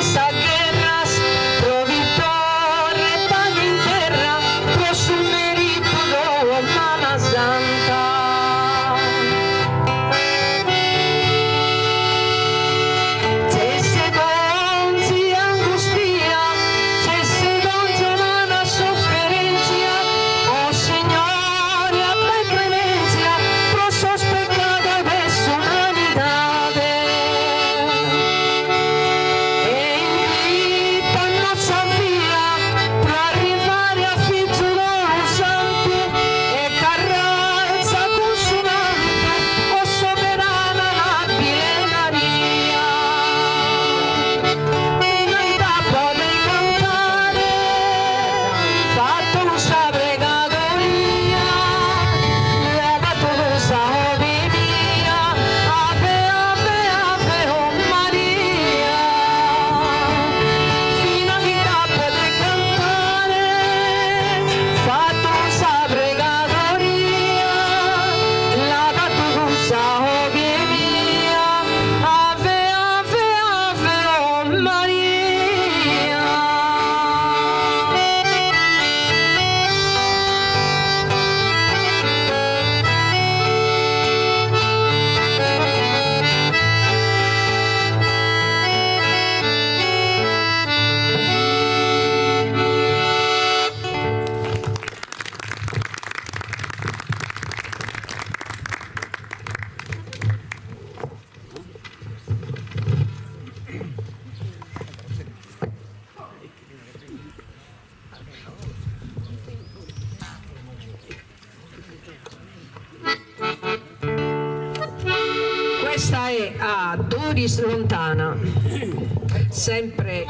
sas gherras, pro chi torret paghe in terra, pro su meritu tou, Mama Santa. Cesset onzi angustia, cesset onzi umana sofferenzia, o Signore, abe clemenzia, pro sos peccados de s'umanidade. E indita nos sa via pro arrivare a Fizu tou santu e carralza cun su mantu, o soberana amabile Maria. Fina chi t'apo a cantare, fattu custa pregadoria, leva custa 'oghe mia, ave, ave, ave, o Maria. Fina chi t'apo a cantare, fattu custa pregadoria, leva custa 'oghe mia, ave, ave, ave, o Maria. Questa è a Doris Lontana, sempre eh,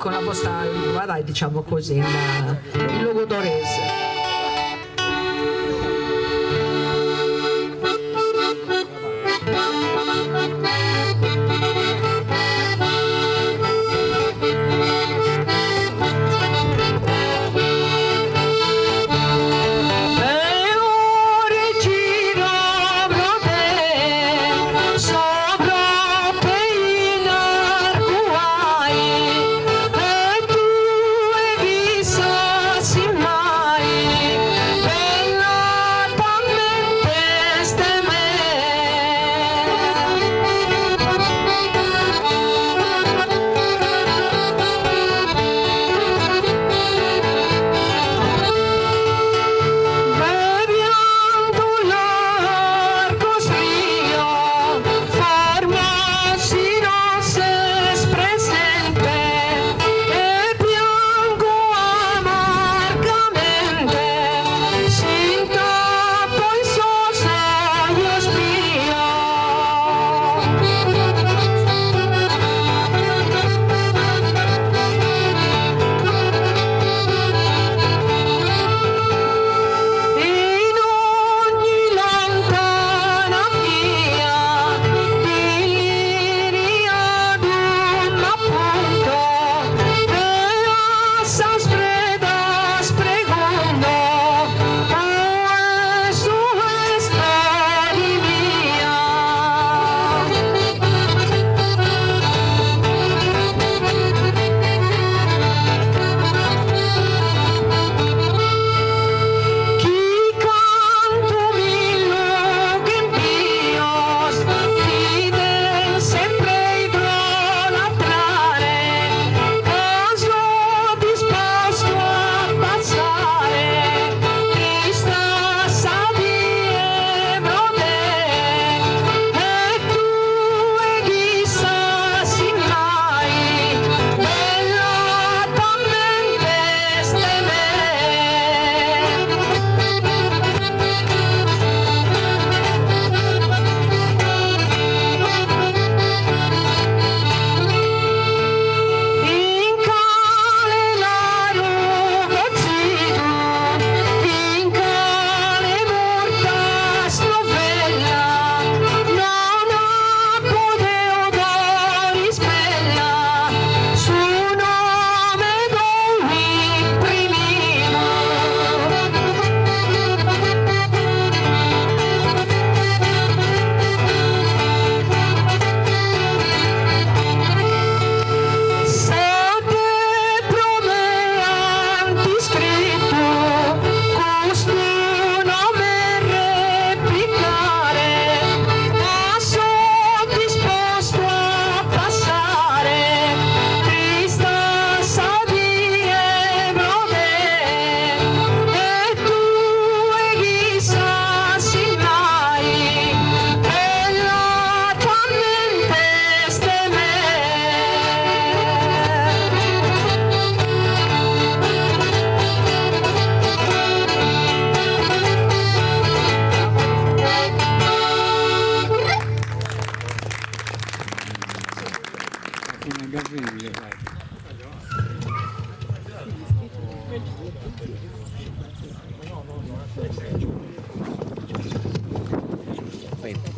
con la vostra lingua, dai, diciamo così, in in logudorese.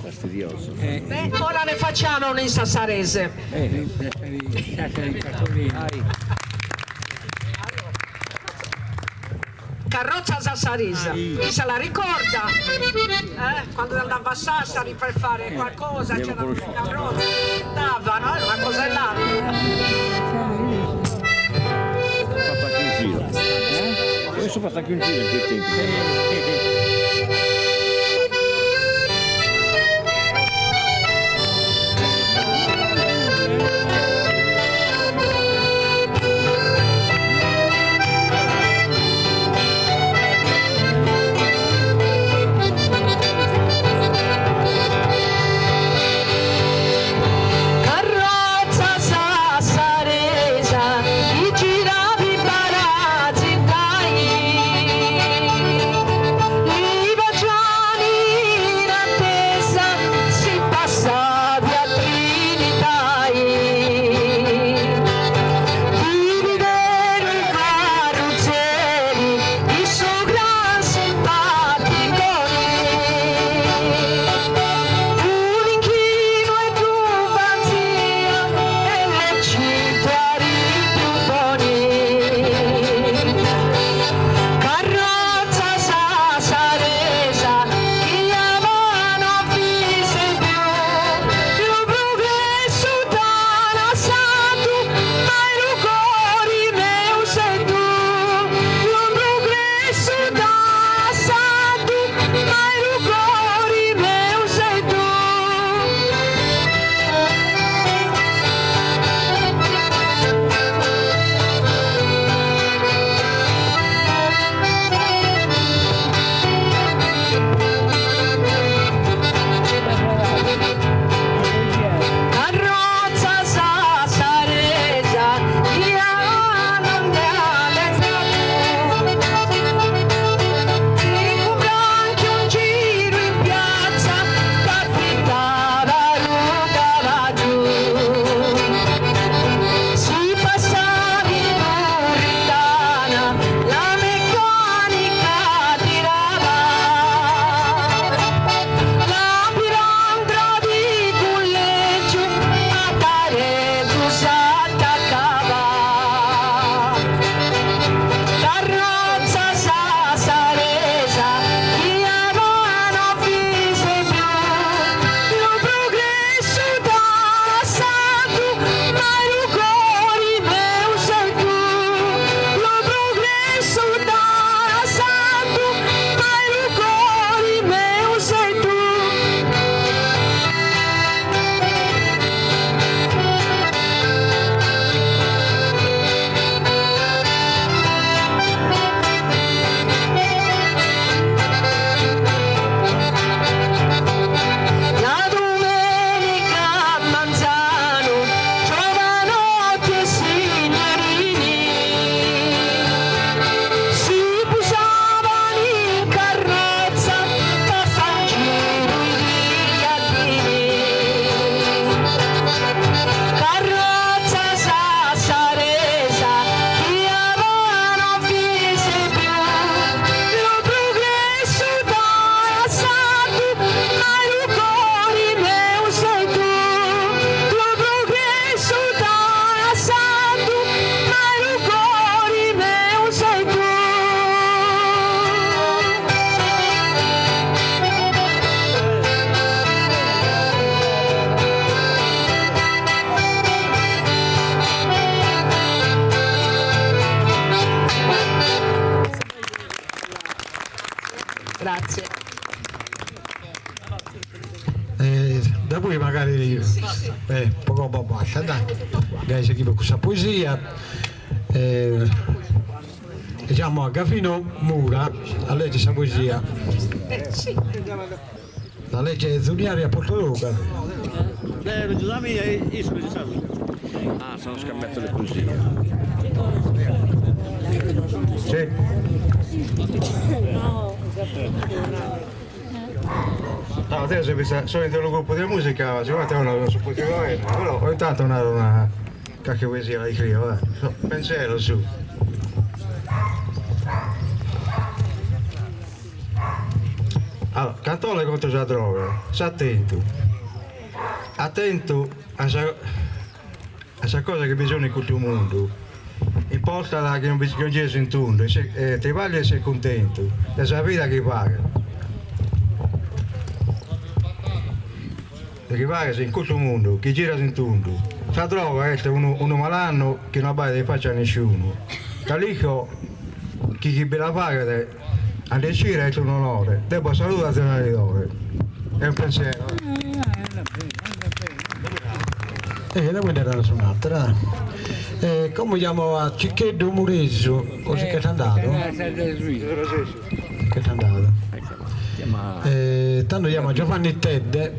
Fastidioso. Beh, ora ne facciamo una in sassarese. Carrozza sassarese, chi se la ricorda? Eh? Quando andava a Sassari per fare qualcosa c'era una carrozza, andava, no? Era una cosa là. Ho fatto anche un giro. Io sono fatto anche un giro in quei tempi. Carrozza sassaresa, chi giravi palazzi dai, Sì, eh, po como bastat, dai. Gai sighimus cun sa poesia. Eh, giamu a Gavino Mura a leggi sa poesia. La legge Zuniari a Portolù, Gavino. Ah, sono scambiato le poesie. Sì. No, deo so in unu gruppu de musica, sicuramente non so poesia bene, però ogni tanto naro una carchi poesia la iscrio, dai. Pensiero su. Allora, cantone contro sa droga, s'atentu. Atentu a sa a sa cosa chi bi sun in custu mundu, importat chi non bi chi non gires in tundu e tribaglia e sie cuntentu de sa vida chi faghes. De chi faghes in custu mundu chi giras in tundu. Sa droga est unu unu malannu chi no abbaidat in faccia a nisciunu, ca l'isco chi chi bi la faghet A nd'essire est un'onore, deo bos saludo a Zenalidore. È un pensiero. E da quindi era un'altra. E como giamo a Ciccheddu Muresu, o si ch'est andadu? Ch'est andadu. E tando giamo a Giovanni Tedde,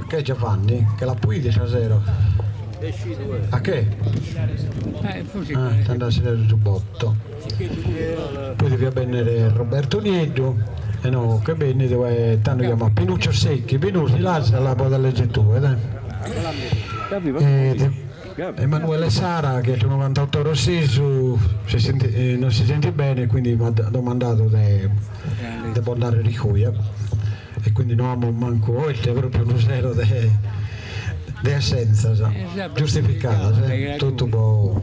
che è Giovanni? Che l'apo 'idu istasero. A che? Ah, est andadu a si leare su botto. Poi deviat bennere Roberto Nieddu e no ch'est bennidu e tando giamo a Pinuccio Secchi. Pinu si l'as la podes leggere tue dai. Emanuele Sara chi est unu cantautore ossesu si senti non si sentit bene e quindi m'at domandadu de de bos dare ricoia e quindi no amus mancu oe propriu unu sero de de assenzas giustificadas eh totu po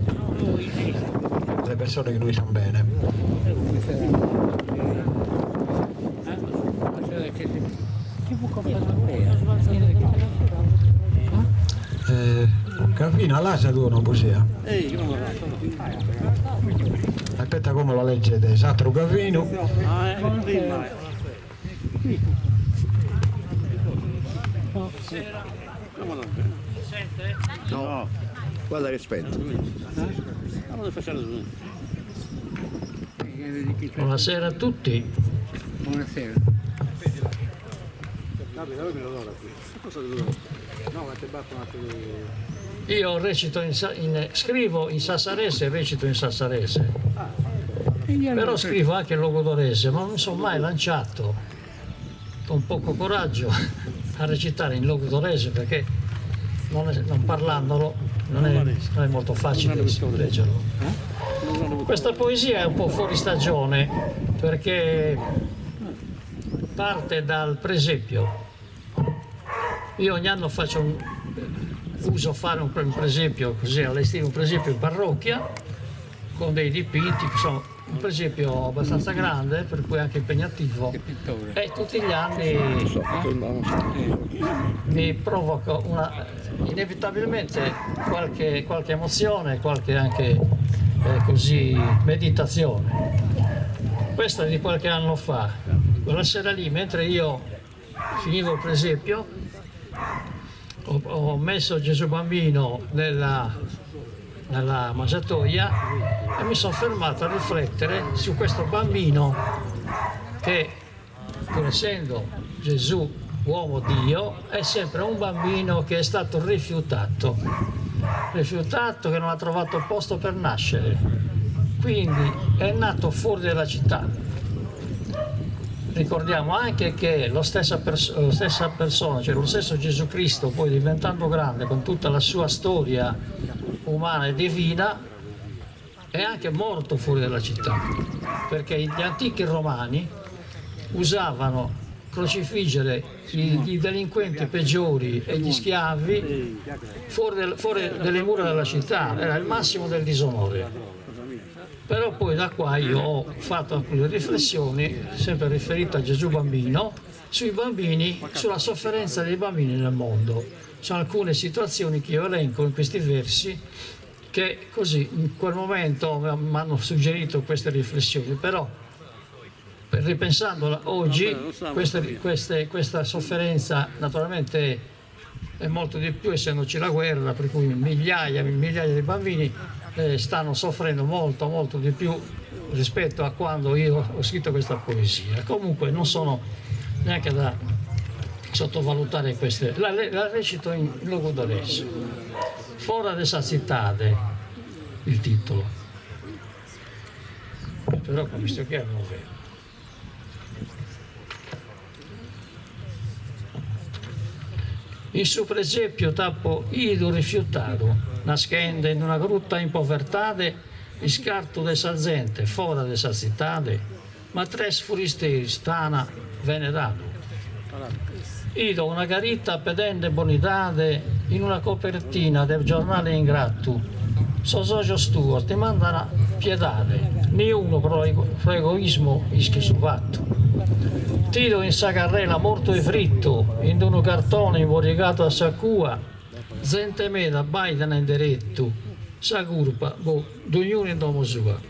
de persone chi no istan bene. Gavino l'as tue una poesia? Aspetta como la legget s'atteru Gavinu. No, guarda che spento. Buonasera a tutti. Buonasera. Io recito in, in, scrivo in sassarese e recito in sassarese. Però scrivo anche in logudorese, ma non mi sono mai lanciato con poco coraggio a recitare in logudorese perché non, è, non parlandolo non è, non è molto facile leggerlo. Questa poesia è un po' fuori stagione perché parte dal presepio. Io ogni anno faccio un, uso fare un presepio, così allestire un presepio in parrocchia con dei dipinti che sono un presepio abbastanza grande, per cui anche impegnativo. E tutti gli anni mi provoca una, inevitabilmente qualche, qualche emozione, qualche anche eh, così meditazione. Questa è di qualche anno fa. Quella sera lì, mentre io finivo il presepio, ho, ho messo Gesù Bambino nella, nella mangiatoia e mi sono fermato a riflettere su questo bambino che, pur essendo Gesù uomo Dio, è sempre un bambino che è stato rifiutato, rifiutato che non ha trovato posto per nascere, quindi è nato fuori dalla città. Ricordiamo anche che lo stessa, pers- la stessa persona, cioè lo stesso Gesù Cristo, poi diventando grande con tutta la sua storia umana e divina, è anche morto fuori dalla città, perché gli antichi romani usavano crocifiggere i, i delinquenti peggiori e gli schiavi fuori, del, fuori delle mura della città, era il massimo del disonore. Però poi da qua io ho fatto alcune riflessioni, sempre riferite a Gesù bambino, sui bambini, sulla sofferenza dei bambini nel mondo. Sono alcune situazioni che io elenco in questi versi che così in quel momento mi hanno suggerito queste riflessioni, però. Ripensandola oggi, questa sofferenza naturalmente è molto di più essendoci la guerra, per cui migliaia e migliaia di bambini stanno soffrendo molto molto di più rispetto a quando io ho scritto questa poesia. Comunque non sono neanche da sottovalutare queste. La recito in logudorese. Fora de sa tzitade, il titolo. Però con questi occhiali non vedo. In su presèpiu t'apo 'idu rifiutadu, naschende in una grutta in povertade, iscartu de sa zente fora de sa tzitade, ma tres furisteris t'ana veneradu. 'Ido una carita pedende bonidade in una copertina de giornale ingratu, sos ojos tuos dimandana piedade, niunu pro egoismu ischit su fatu. T'ido in sa carrela mortu 'e frittu, in unu cartone imborigadu a sa cua, zente meda abbaidan in derettu, sa curpa, boh, dognunu in domo sua.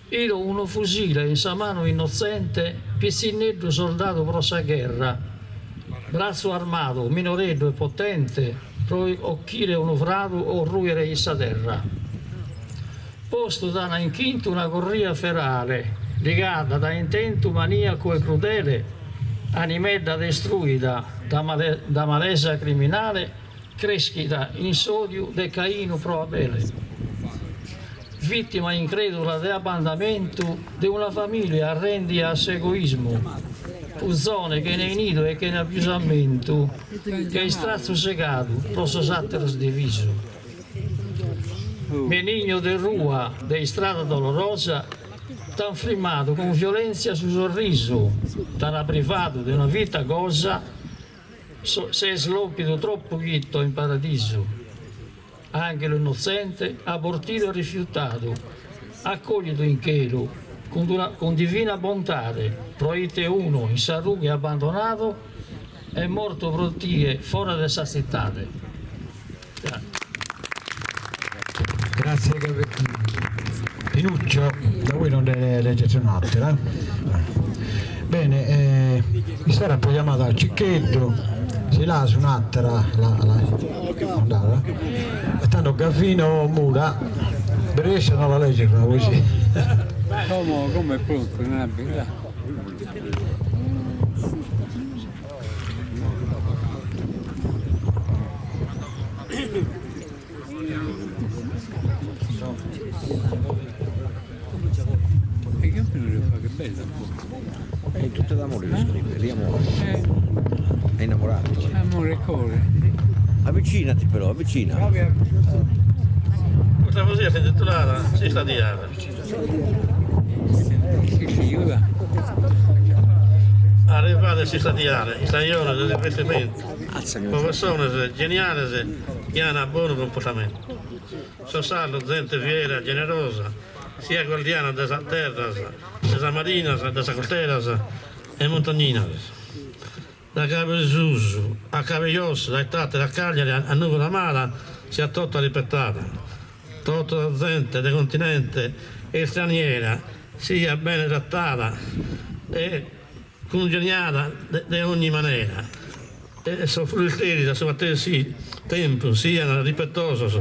Ido unu fusile in sa manu innotzente, pitzinneddu soldadu pro sa gherra, bratzu armadu, minoreddu e potente, pro ochire unu fradu o rùere in sa terra. Postu t'ana in chintu una corria ferale, ligada dae intentu maniacu e crudele, animedda destruida da malesa criminale, creschida in s'odiu de Cainu pro Abele. Vìtima incrèdula de abbandamentu de una famìlia arrèndia a s'egoismu, puzone chene nidu e chene pius ammentu, che istratzu segadu pro sos àteros divisu. Benigno de rua de istrada dolorosa, t'an frimmadu cun violèntzia su sorrisu, t'an privadu de una vita gosa, ses lòmpidu tropu chito in paradisu. Ànghelu innotzente, abortidu e rifiutadu, acoglidu in chelu cun una cun divina bontade, proite unu in sa rughe abbandonadu est mortu pro tie fora de sa tzitade. Grazie Pinuccio, da voi non ne leggete un'altra. Bene, issara apo jamadu a Ciccheddu, si l'as un'àtera la andada e tando Gavino Mura bi resessit a no la lègere una poesia. Como como est prontu, narabi là. E Gavino ddu faghet bella puru. È tutto d'amore che scrive, di amore. È innamorato. Amore e core. Avvicinati però, avvicina. Custa poesia est intitulada S'istadiale. Arrivada s'istadiale, istajone de divertimentu, pro pessones geniales chi an bonu cumportamentu. Sos sardos zente fiera e generosa, siat guardiana de sas terras, de sas marinas, de sas costeras e montagninas. Da Cabu 'e Susu a Cabu 'e Josso, dae Tàtari a Cagliari a Nùgoro amada, siat totu ripetada. Totu sa zente de continente e istraniera siat bene tratada e cungeniada de ogni manera e sos furisteris a su matessi tempus sian ripetosos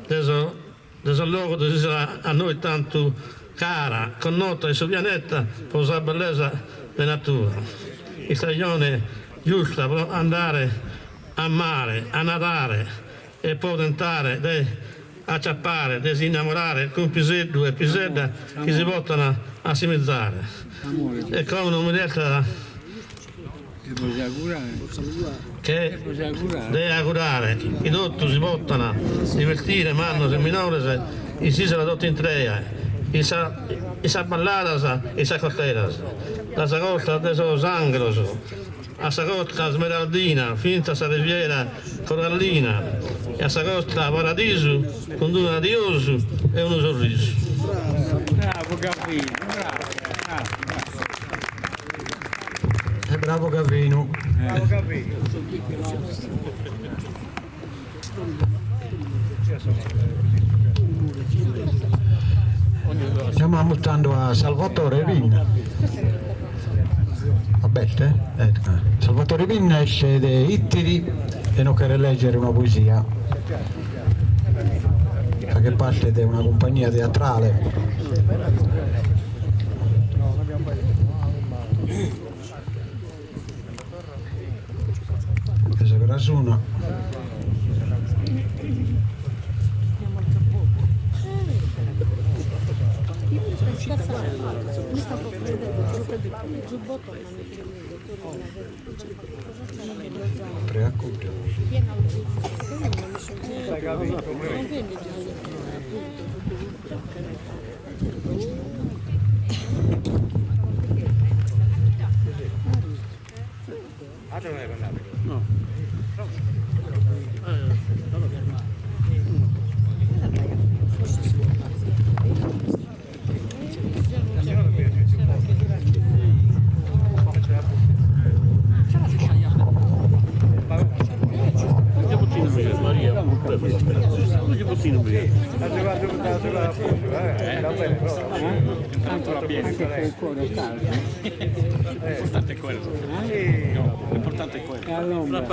de sos logos de s'isula a nois tantu cara, connota in su pianeta pro sa bellesa de natura. Istajone giusta pro andare a mare a nadare e pro tentare de aciapare, de si innamorare cun piseddu e pisedda chi si potan assimizare. E como non mi restat che de augurare chi totu si potan divertire, mannos e minores, in s'isula totu intrea, in sas balladas e in sas costeras, da sa costa de sos Angros a sa costa smeraldina fintzas a sa riviera corallina e a sa costa paradisu cun d'unu adiosu e unu sorrisu. Bravo Gavino, bravo, bravo, bravo. E bravo Gavinu. Bravo Gavinu. Giamamus tando a Salvatore Pinna. Va bene? Salvatore Pinna est de Ittiri e nos cheret lègere una poesia. Faghet parte de una cumpagnia teatrale. Est una.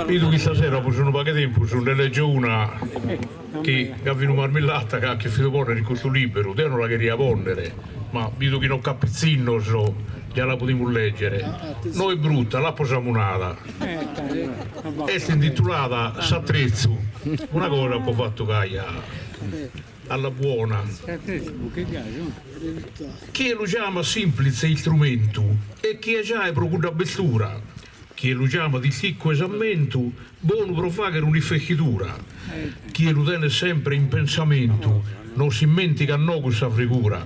Bidu chi stasera apo unu pagu 'e tempus nde leggio una chi Gavinu Marmillata at cherfidu ponnere in custu liberu, deo non la cheria ponnere, ma bidu chi non c'at pitzinnos già la podimus leggere. No est bruta, l'apo samunada. Est intitulada S'atretzu, una cosa apo fatu gai alla buona. Chie lu giamat simplitze istrumentu e chie giae pro cudda bestura, chie lu giamat isticcu 'e s'ammentu, bonu pro fagher un'ifechidura, chie lu tenet sempre in pensamentu non s'immentigat no cussa fregura.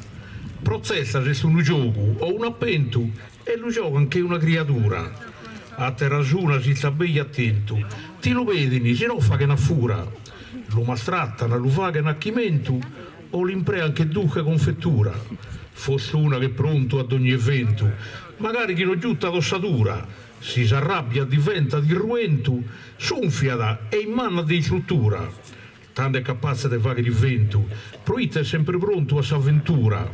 Pro tzertas est unu giogu o un'apentu e lu giogan che una criadura. Ateras unas ista bei atentu, ti lu pedin si no faghen a fura. Lu maltrattan, lu faghen a chimentu o l'imprean che dulche confettura. Fortuna ch'est prontu a dogni eventu, magari chi no giutat ossadura, si s'arrabbiat diventat irruentu, s'unfiat e immannat de istruttura. Tando est capatze de fagher iventu, proite est sempre prontu a s'avventura.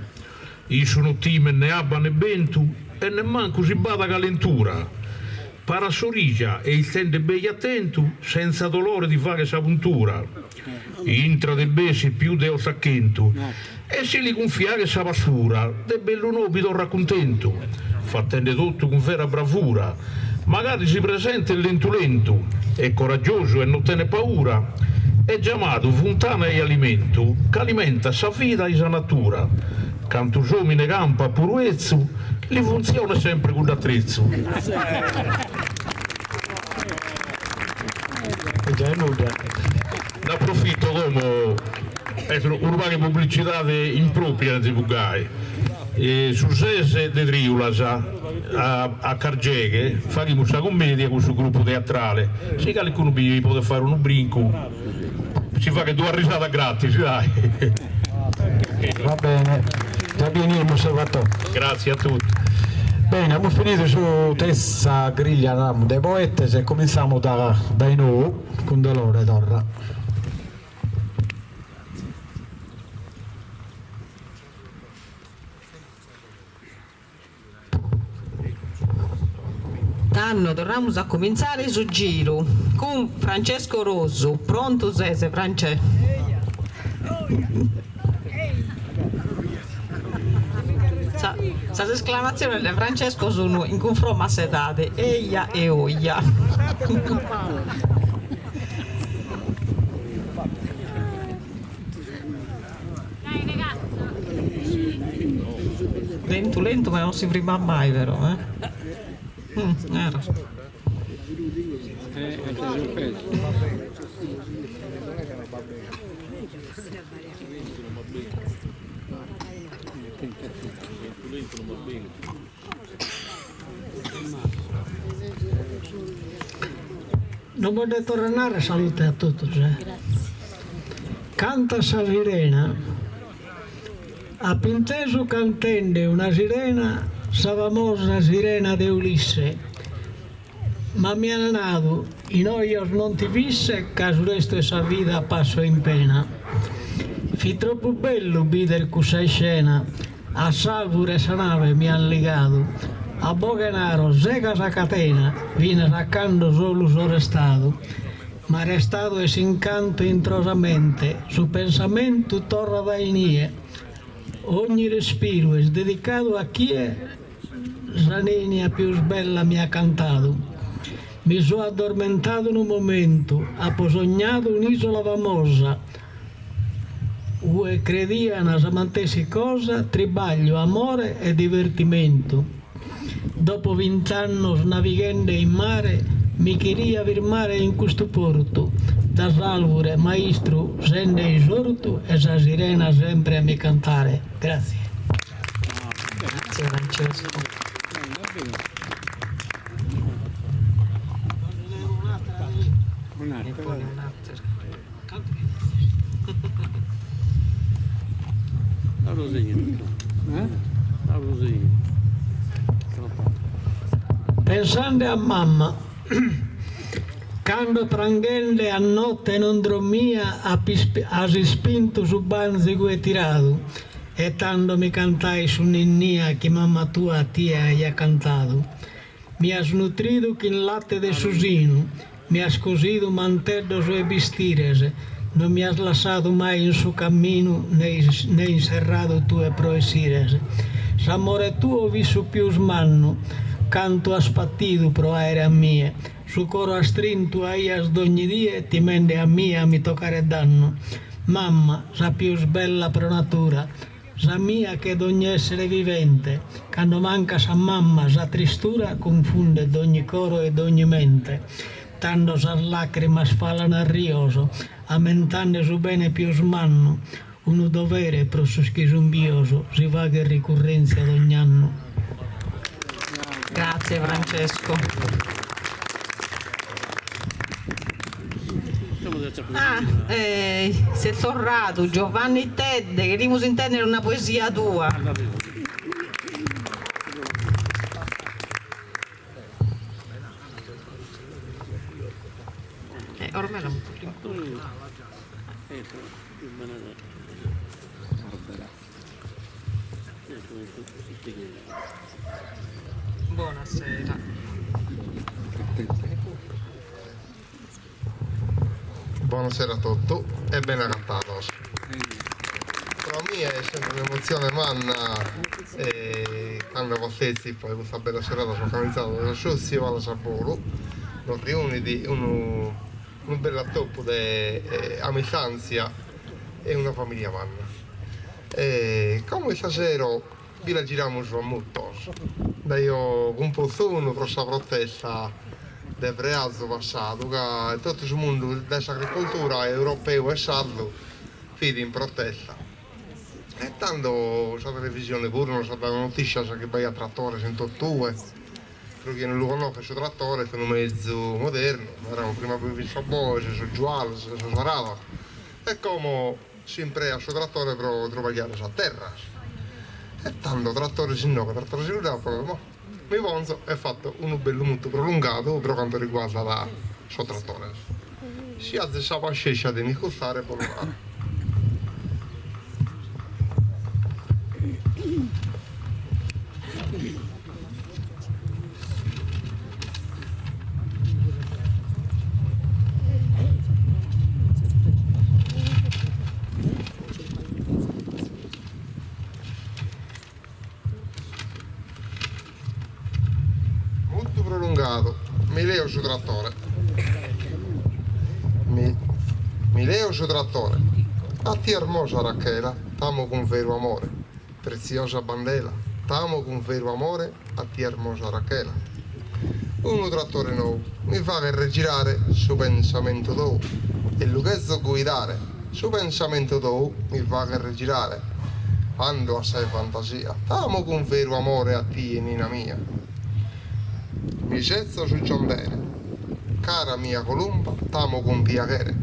Issu no timet ne abba ne bentu e nemmancu si b'at calentura. Parat s'orija e istende bei atentu, senza dolore ti faghet sa puntura. Intrat e bessit pius de ottachentu e si li cunfiaghet sa pastura, de bellu nou bi torrat cuntentu, fatende totu cun vera bravura, magari si presentet lentu lentu, est coraggiosu e no tenet paura, est giamadu funtana 'e alimentu ch'alimentat sa vida e sa natura, cantu s'omine campat puru 'ezzu, li funtzionet sempre cudd'attrezzu. Nd'aprofito como, est unu pagu 'e publicidade impropria tipu gai, su ses de triulas a Cargeghe faghimus sa cummedia cun su gruppu teatrale, si calicunu bi podet fagher unu brincu si faghet duas risadas gratis dai. Va bene, già benimus Salvatò. Grazie a tutti. Bene, amus finidu su terza griglia naramus de poetes e comintzamus da dae nou cun Dolore torra. Tando torramus a comintzare su giru cun Francesco Rosu, prontu ses Francè? Sas esclamatziones de Francesco sun in cunfromma a s'edade, eia e oia. Lentu lentu ma non si frimat mai però eh. Non bos nde torro a narrer salute a totus eh. Canta sa sirena. Apo intesu cantende una sirena sa famosa sirena de Ulisse ma mi an nadu in ojos non ti fisse ca su restu 'e sa vida passo in pena. Fit tropu bellu bider cussa iscena, a s'alvure 'e sa nave mi an ligadu, a boghe naro sega sa catena, finas a cando solu so restadu. Ma restadu est s'incantu intro sa mente, su pensamentu torrat a inie, ogni respiru est dedicadu a chie sa ninnia pius bella mi at cantadu. Mi so addormentadu unu momentu, apo sognadu un'isola famosa, ue credian sa mantessi cosa, tribagliu, amore e divertimentu. Dopo vint'annos navighende in mare, mi cheria firmare in custu portu, da s'alvure maistru sende isortu e sa sirena sempre a mi cantare. Grazie. Grazie Francesco. Pensande a mamma, cando pranghende a notte non drommia as ispintu su bantzigu e tiradu e tando mi cantais su ninnia chi mamma tua a tie aiat cantadu. Mi as nutridu chin latte de su sinu, mi as cosidu manteddos e bistires, non mi as lassadu mai in su camminu ne inserradu tue pro essires. S'amore tuo fit su pius mannu, cantu as patidu pro aere a mie, su coro astrintu aias dogni die timende a mie a mi tocare dannu. Mamma, sa pius bella pro natura, Sa mia che dogn'essere vivente, cando mancat sa mamma sa tristura cunfundet dogni coro e dogni mente, tando sas lacrimas falan a rios, ammentande su bene pius mannu, unu dovere pro sos chi sun bios, si faghet ricurrentzia dogn'annu. Grazie Francesco. Ah, eh, s'est torradu Giovanni Tedde, cherimus intèndere una poesia tua. Eh, ormai la Bonasera. Bonasera a totu e bene agatados. Pro mie est sempre un'emotzione manna cando partètzipo a custa bella serada organizada dae s'assòtziu Alas a Bolu, nos riunit unu unu bellu atopu de amistàntzia e una familia manna. E como istasero bi la giramus a mutos. Nd'aio cumpostu unu pro sa protesta de frearzu passadu ca totu su mundu de s'agricoltura europeu e sardu fit in protesta. E tando sa televisione puru nos at dadu notiscias chi b'aiat tratores in totue. Pro chie non lu connoschet su tratore est unu mezu modernu, naramus prima bi fin sos boes, sos giuales, sos arados e como s'impreat su tratore pro tribagliare sas terras. E tando tratores inoghe, tratores cuddae, apo nadu, mi ponzo e fatto unu bellu mutu prolungadu pro cantu riguardat sos tratores. Si azis sa pascescia de m'iscurtare bos lu naro. Mutu prolungadu, mi leo su tratore. Mi mi leo su tratore. A tie ermosa Rachela, t'amo cun veru amore. Pretziosa bandela, t'amo cun veru amore, a tie ermosa Rachela. Unu tratore nou mi faghet regirare su pensamentu tou e lu cherzo guidare, su pensamentu tou mi faghet regirare ando a sa fantasia, t'amo cun veru amore a tie Nina mia. Mi setzo su John Deere, cara mia columba, t'amo cun piaghere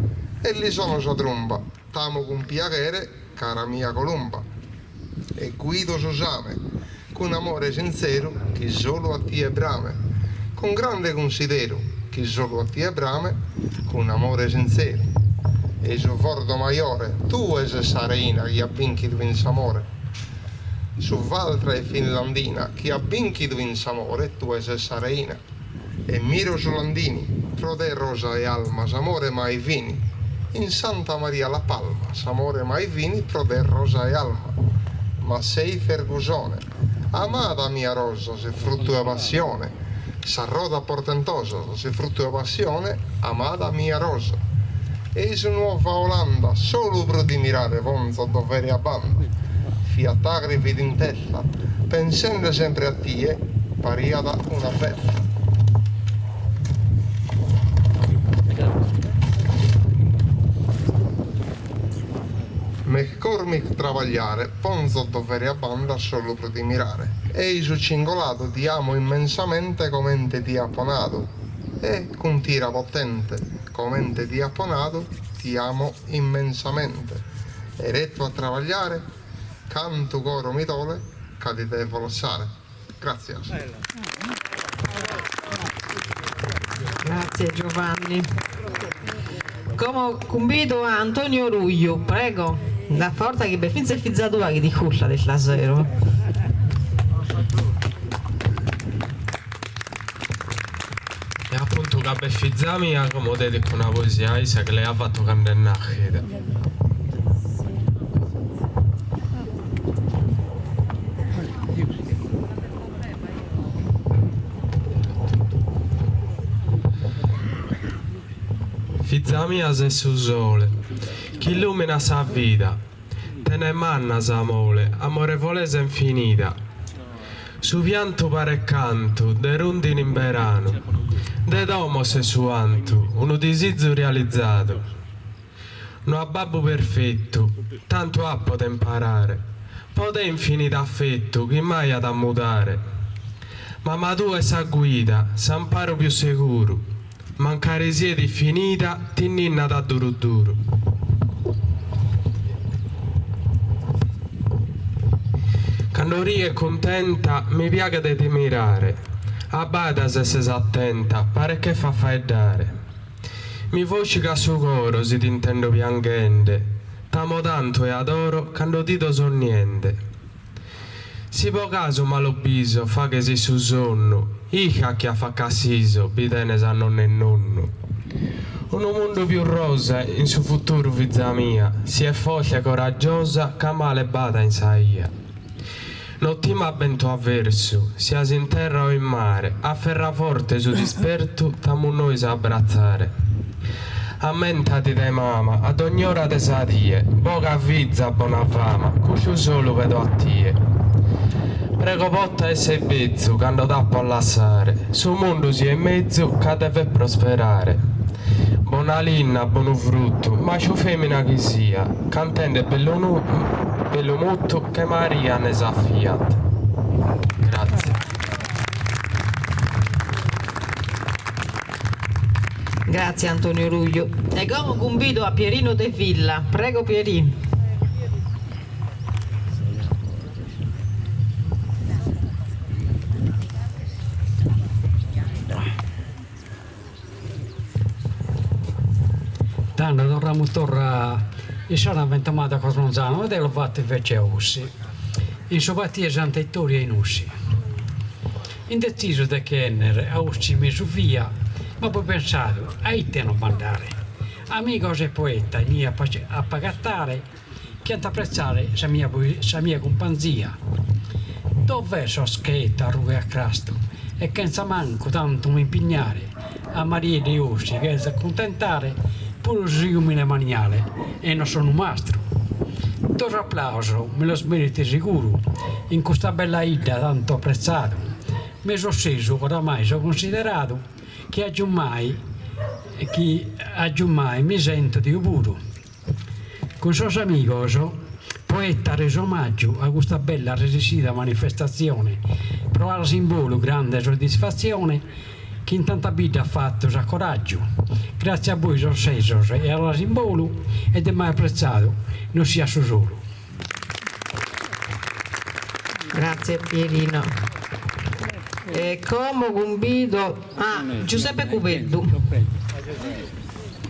e li sono sa trumba, t'amo cun piaghere cara mia columba. E guido su same cun amore sintzeru chi solu a tie brame, cun grande cunsideru chi solu a tie brame cun amore sintzeru. Ei su Fordo Majore, tue ses sa reina chi at bìnchidu in s'amore. Su Valtra e Finlandina, chi at bìnchidu in s'amore, tue ses sa reina. E miro su Landini, pro te rosa 'e Alma, s'amore mai fini. In Santa Maria La Palma, s'amore mai fini, pro te rosa 'e Alma. Ma sei Fergusone, amada mia rosa, ses fruttu 'e passione. Sa roda portentosa, ses fruttu 'e passione, amada mia rosa. Ei su Nuova Olanda, solu pro ti mirare ponzo dovere a banda. Fiat Agri fit in testa, pensende sempre a tie, pariat una festa. McCormick trabagliare, ponzo dovere a banda solu pro ti mirare. Ei su cingoladu ti amo immensamente comente ti apo nadu e cun tira potente comente ti apo nadu ti amo immensamente erettu a trabagliare cantu coro mi dole ca ti devo lassare. Gratzias. Grazie Giovanni. Como cumbido a Antonio Ruiu, prego, a fortza chi b'est fintzas fiza tua chi ti iscurtat istasero. E apuntu ca b'est fiza mia como dedico una poesia a issa chi l'aia fatu cando est nàschida. Fiza mia ses su sole. Chi illuminat sa vida. Tenes manna sa mole, amorevolesa infinida. Su piantu paret cantu de rundine in beranu. De domo ses su 'antu, unu disizu realizadu. No at babbu perfettu, tantu apo de imparare. Po te infinidu affettu chi mai at a mudare. Mama tua est sa guida, s'amparu pius seguru. Mancari siet finida, ti ninnat a duru duru. Cando ries cuntenta, mi piaghet de ti mirare. Abbàida si ses attenta, paret cherfat faeddare. Mi foscigat su coro si t'intendo pianghende, t'amo tantu e adoro cando t'ido sonniende. Si po casu malos bisos faghes in su sonnu, iha chi affaca a siso bi tenes a nonna e nonnu. Unu mundu pius rosa in su futuru fiza mia, sie forte e coraggiosa ca male b'at in sa 'ia. No timas bentu avversu, sias in terra o in mare, afferra forte su dispertu t'amus nois a abbratzare. Ammentati de mama a dogn'ora de sa die, boga fiza bona fama, custu solu pedo a tie. Prego pota esser betzu cando t'apo a lassare, su mundu siet mezu ca devet prosperare. Bona linna, bonu frutu, machu femina chi sia, cantende bellu bellu mutu che Maria ne sa Fiat. Grazie. Grazie Antonio Ruiu. E como cumbido a Pierino De Villa. Prego Pierì. Tando torramus torra in s'ora fentomada Codronzanu e deo lu fatto invece a Ossi, in su patiu 'e Santa Ittoria in Ossi. Indetzisu de che 'ennere a Ossi mesu fia, ma poi pensadu, a ite no b'andare? Amigos e poeta inie apo agattare chi ant appretzare sa mia sa mia cumpanzia. Dos versos che 'etto a rughe a crastu e chentza mancu tantu m'impignare a Mariedda 'e Ossi cherzo accuntentare puru si umile maniale e no so unu mastru. Dos applausos mi los merito seguru in custa bella 'idda tantu appretzadu. Mesu ossesu oramai so cunsideradu chi agiummai chi agiummai mi sento deo puru. Cun sos amigos poeta reso omàgiu a custa bella resessida manifestatzione pro Alasimbolu grande soddisfatzione chi in tanta bidda at fatu s'acoràgiu. Gràtzias a bois ossesos e Alasimbolu e de mai apretzadu non siat su solu. Grazie Pierino. E como cumbido a Giuseppe Cubeddu.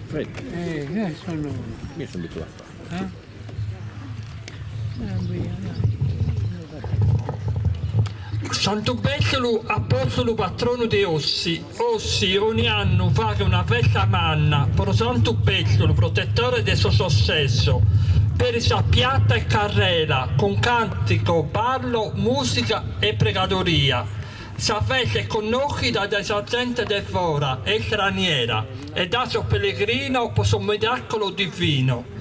Freddo. Eh, sono... Io sono abituato. Eh? Santu Bètulu apòstolu patronu de Ossi. Ossi ogni annu faghet una festa manna pro Santu Bètulu protetore de sos ossesos, peri sa piata e carrela cun càntigo, ballo, mùsica e pregadoria. Sa festa est connòschida dae sa zente de fora e istraniera e dae sos pellegrinos pro su miràculu divinu.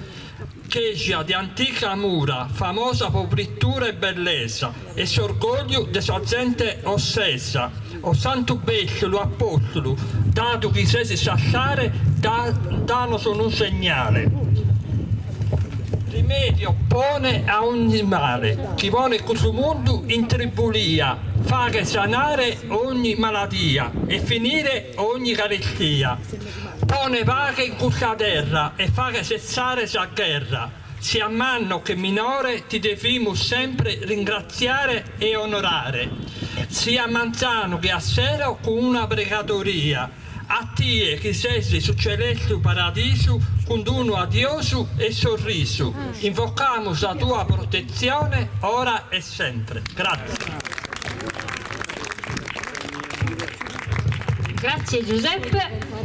Cheja de antica mura, famosa pro brittura e bellesa e s'orgogliu de sa zente ossesa. O Santu Bètulu apòstulu, dadu chi ses in Sassare, danos unu segnale. Rimèdiu pone a ogni male, chi ponet custu mundu in tribulia, faghe sanare ogni maladia e finire ogni carestia. Pone paghe in custa terra e faghe sessare sa gherra, sia mannu che minore ti devimus sempre ringratziare e onorare, sia a manzanu che a sero cun una pregadoria, a tie chi ses su celeste paradisu cun d'unu adiosu e sorrisu, invocamus sa tua protetzione ora e sempre. Grazie. Grazie Giuseppe.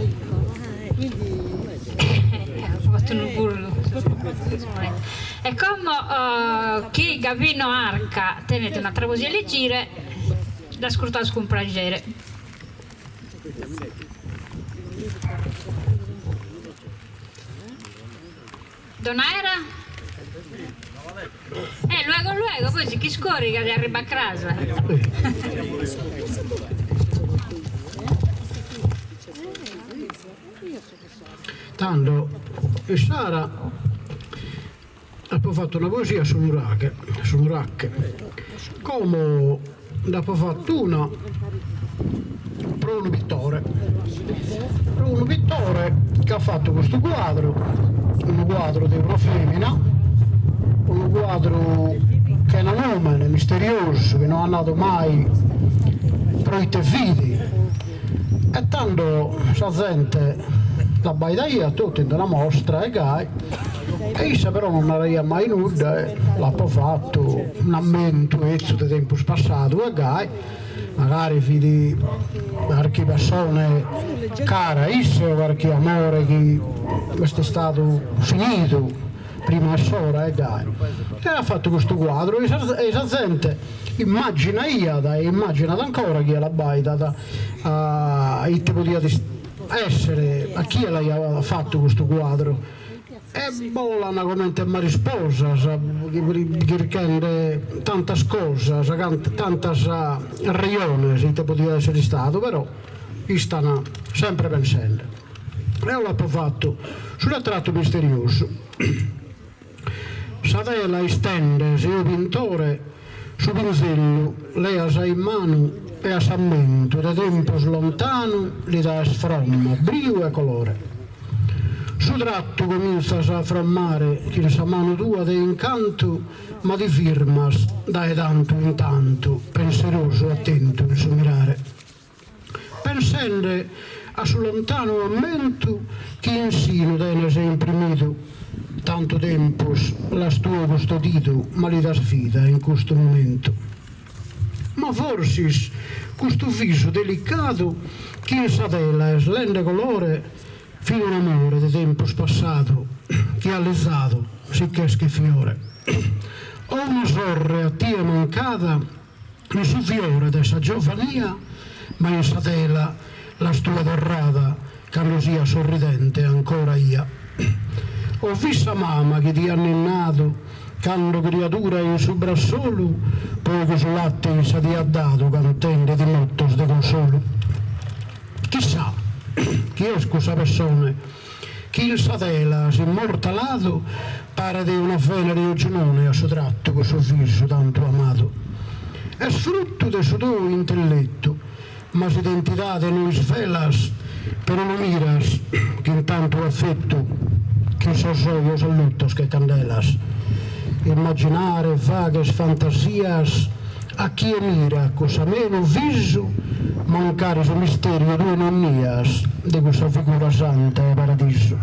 Apo fatu unu burlu. E como chi Gavino Arca tenet un'atra poesia 'e leggire, dd'ascurtaus cun praxere. Donaera? Eh, luego luego, poi si chi scorigat e arribat cras. Tando, issara apo fatu una poesia su nuraghe, su nurache. Como nd'apo fatu una pro unu pitore, pro unu pitore chi at fatu custu cuadru, unu cuadru de una femina, unu cuadru chena nomene, misteriosu, chi no at nadu mai pro ite fit, e tando sa zente l'abbaidaiat totu in d'una mostra e gai E issa però non naraiat mai nudda e l'apo fatu un'ammentu 'etzu de tempus passadu e gai, magari fit carchi pessone cara a isse o carchi amore chi est istadu finidu prima 'e s'ora e gai. E at fatu custu cuadru e sa zente immaginaiat e immaginat ancora chie l'abbaidat a ite podiat essere, a chie l'aiat fatu custu cuadru. E bolan comente marisposas chirchende tantas cosas, tantas rejones ite podiat essere istadu, però istan sempre pensende. Eo l'apo fatu su retratu misteriosu. Sa tela istendes o pintore, su pinzellu leas in manu e a s'ammentu de tempus lontanu li das fromma, briu e colore. Su trattu comintzas a frommare chin sa manu tua de incantu ma ti firmas dae tantu in tantu penserosu attentu in su mirare. Pensende a su lontanu ammentu chi in sinu tenes imprimidu, tantu tempus l'as tue custodidu ma li das vida in custu momentu. Ma forsis custu visu delicadu chi in sa tela est lende colore fit un'amore de tempus passadu chi allizadu si ch'est che fiore. O una sorre a tie mancada In su fiore de sa giovania, ma in sa tela l'as tue torrada cando siat sorridente ancora 'ia. O fit sa mama chi ti at ninnadu cando criadura in su brassolu, poi chi su latte issa ti at dadu cantende ti mottos de consolu. Chissà chi est cussa pessone chi in sa tela as immortaladu paret una Venere o Giunone a su trattu cussu visu tantu amadu. Est fruttu de su tou intellettu, ma s'identidade no isvelas, però lu miras chin tantu affettu chin sos ojos alluttos che candelas. Immaginare faghes fantasias. A chie mirat cuss'amenu visu, mancari su misteriu tue non nias de cussa figura santa 'e paradisu.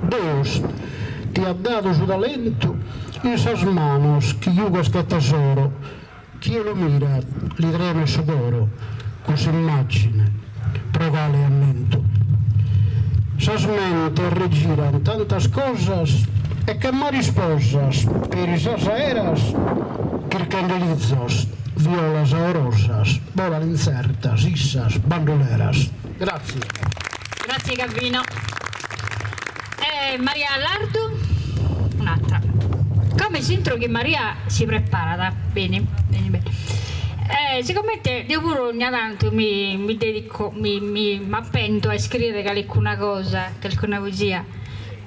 Deus ti at dadu su talentu in sas manos chi jughes che tesoro, chie lu mirat li tremet su coro cuss'immagine pro cale ammentu. Sas mentes regiran tantas cosas e che marisposas peri sas aeras chirchende lizos, violas o rosas bolan intzertas issas banduleras. Grazie. Grazie Gavino. E Maria Lardu, un'atra. Como s'intro chi Maria si preparat, beni, beni beni. E sigomente deo puru ogna tantu mi mi dedico, mi mi m'apento a iscriere calicuna cosa, calicuna poesia,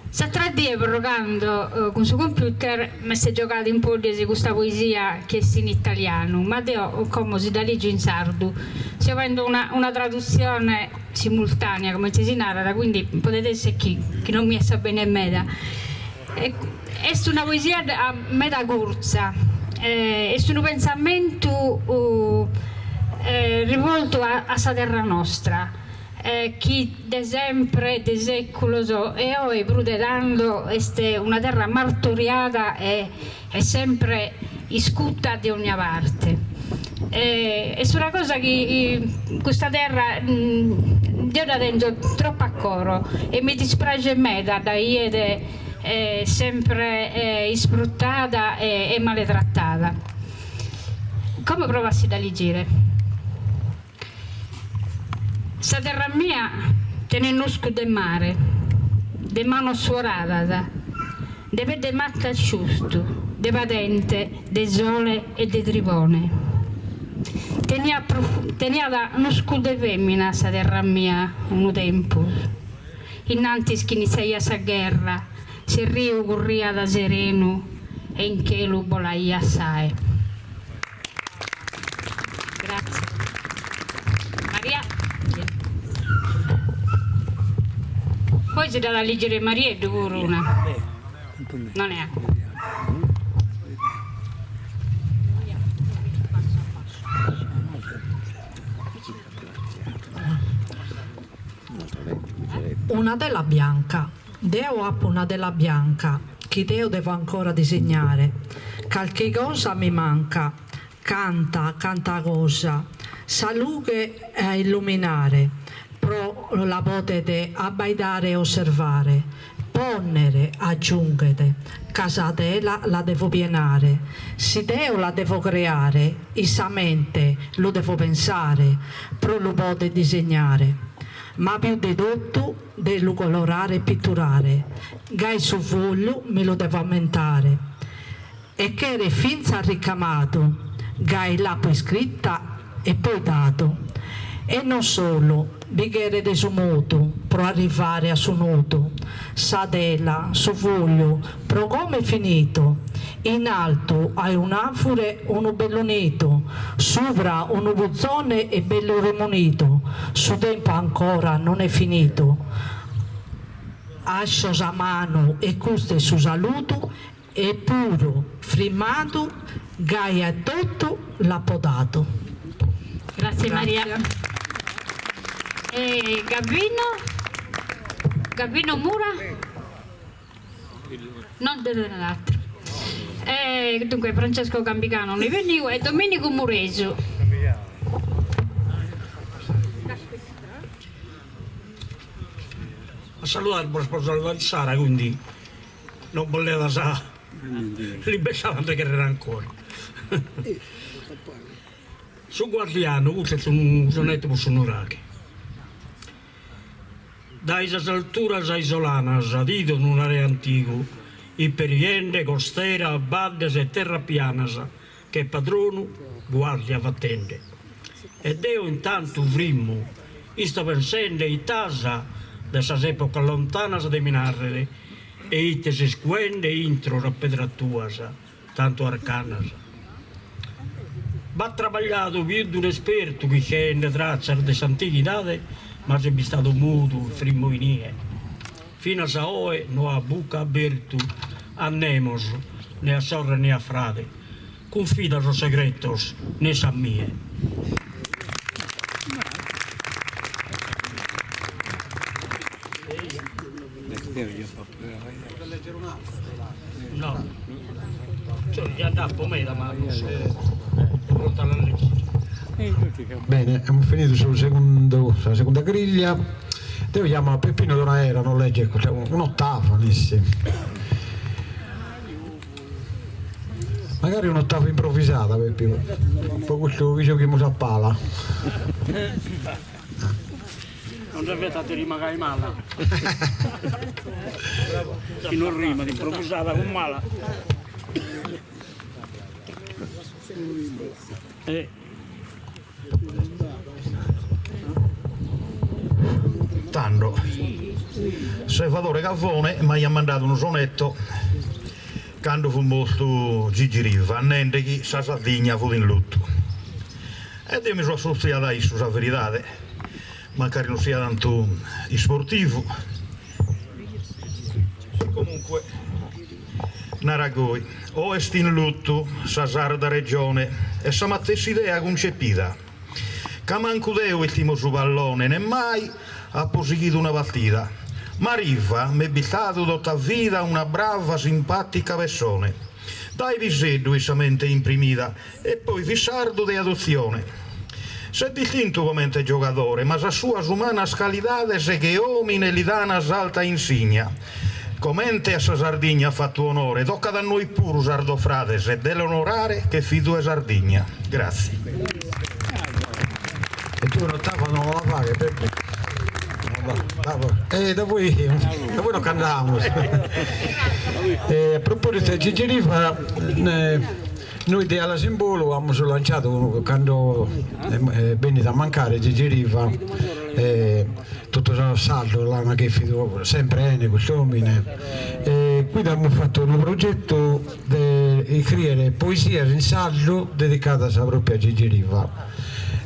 s'atra die pro cando cun su computer m'est giogadu in poddes custa poesia chi est in italianu, ma deo como si dda lìgio in sardu, seo faende una una tradutzione simultanea, comente si narat, quindi podet esser chi chi non mi essat bene meda. Est una poesia meda curtza, est unu pensamentu rivoltu a sa terra nostra, chi de sempre, de seculos e oe prus de tando est una terra martoriada e sempre iscuta de ogna parte. Est una cosa chi custa terra deo dda tengio tropu a coro e mi dispraxet meda a dda 'iere sempre isfrutada e maletratada. Como provo a si dda ligire. Sa terra mia tenet nuscu de mare, de manos suoradas, de pedde matta asciustu, de padente, de sole e de tribone. Teniat teniat nuscu de femina sa terra mia unu tempus, innantis chi iniziaiat sa gherra, s'erriu curriat serenu e in chelu bolaiat s'ae. Grazie. Maria. Poi si dd'at a ligere Marieddu puru una. Non è. Una tela bianca. Deo apo una tela bianca chi deo devo ancora disegnare. Calchi cosa mi manca, canta, canta cosa, sa lughe a illuminare pro la podet abbaidare e osservare, pònnere, agiunghet, ca sa tela la devo pienare, si deo la devo creare, in sa mente lu devo pensare pro lu poder disegnare. Ma pius de totu de lu colorare e pitturare, gai su fogliu mi lu devo ammentare e cheret fintzas ricamadu, gai l'apo iscritta e poi dadu. E non solu, bi cheret su modu pro arrivare a su nodu, sa tela, su fogliu, pro como est finidu, in altu a un'arvure unu bellu nidu, subra unu puzone e bellu remunidu, su tempus ancora non est finidu. Ascio sa manu e custu est su saludu e puru frimmadu gai a totu l'apo dadu. Grazie Maria. E Gavino? Gavino Mura? Non de un'atru. E dunque Francesco Gambigano no est benniu e Domenico Muresu. A saludare bos potzo saludare issara, quindi non bos leat sa libertade a nde cherrer ancora. Su guardianu, custu est unu sonetto pro su nuraghe. Dae sas alturas isolanas t'ido nuraghe antigu, iperiende costera, baddes e terras pianas, che padronu guardia fatende. E deo intantu frimmu isto pensende it'as de sas epocas lontanas de mi narrer e ite ses cuende intro sas pedras tuas tantu arcanas. B'at trabagliadu pius d'un'espertu chirchende tracias de s'antighidade, ma est bistadu mudu e frimmu inie. Finas a oe no at buca abertu a nemos, ne a sorre ne a frade. Cunfida sos segretos, nessi a mie. No, già nd'apo meda ma non so prontu a la leggere. Bene, amus finidu su segundu, sa segunda griglia. Deo jamo a Peppino Donaera a nos leggere un'ottava, nessi. Magari un'ottava improvvisada, Peppi, po custu chi gioghimus a pala. Non nde fetat de rima gai mala. Chi non rimat improvvisada cun mala. Tando, Sevadore Cavone m'aiat mandadu unu sonetto cando fut mortu Gigi Riva, nende chi sa Sardigna fut in luttu. E deo mi so assotziadu a issu, sa veridade, mancari non sia tantu isportivu. Comunque, narat goi, o est in luttu sa sarda regione e sa matessi idea cuncepida, ca mancu deo istimo su pallone ne mai apo sighidu una partida, ma Riva m'est bistadu tota vida una brava simpatica pessone, dae piseddu in sa mente imprimida E poi fit sardu de adotzione. S'est distintu comente giogadore, ma sas suas umanas calidades che omine li dana s'alta insigna. Comente a sa Sardigna at fatu onore, tocat a nois puru sardos frades de l'onorare che fizu 'e Sardigna. Gratzie. E tue un'ottava non la faghes, Peppe? E da poi, da poi no ch'andamus. E a propositu de Gigi Riva, Nois de Alas in Bolu amus lanciadu cando est bennidu a mancare Gigi Riva totu sos sardos l'an cherfidu sempre 'ene cust'omine e quindi amus fatu unu progetu de iscriere poesias in sardu dedicadas propriu a Gigi Riva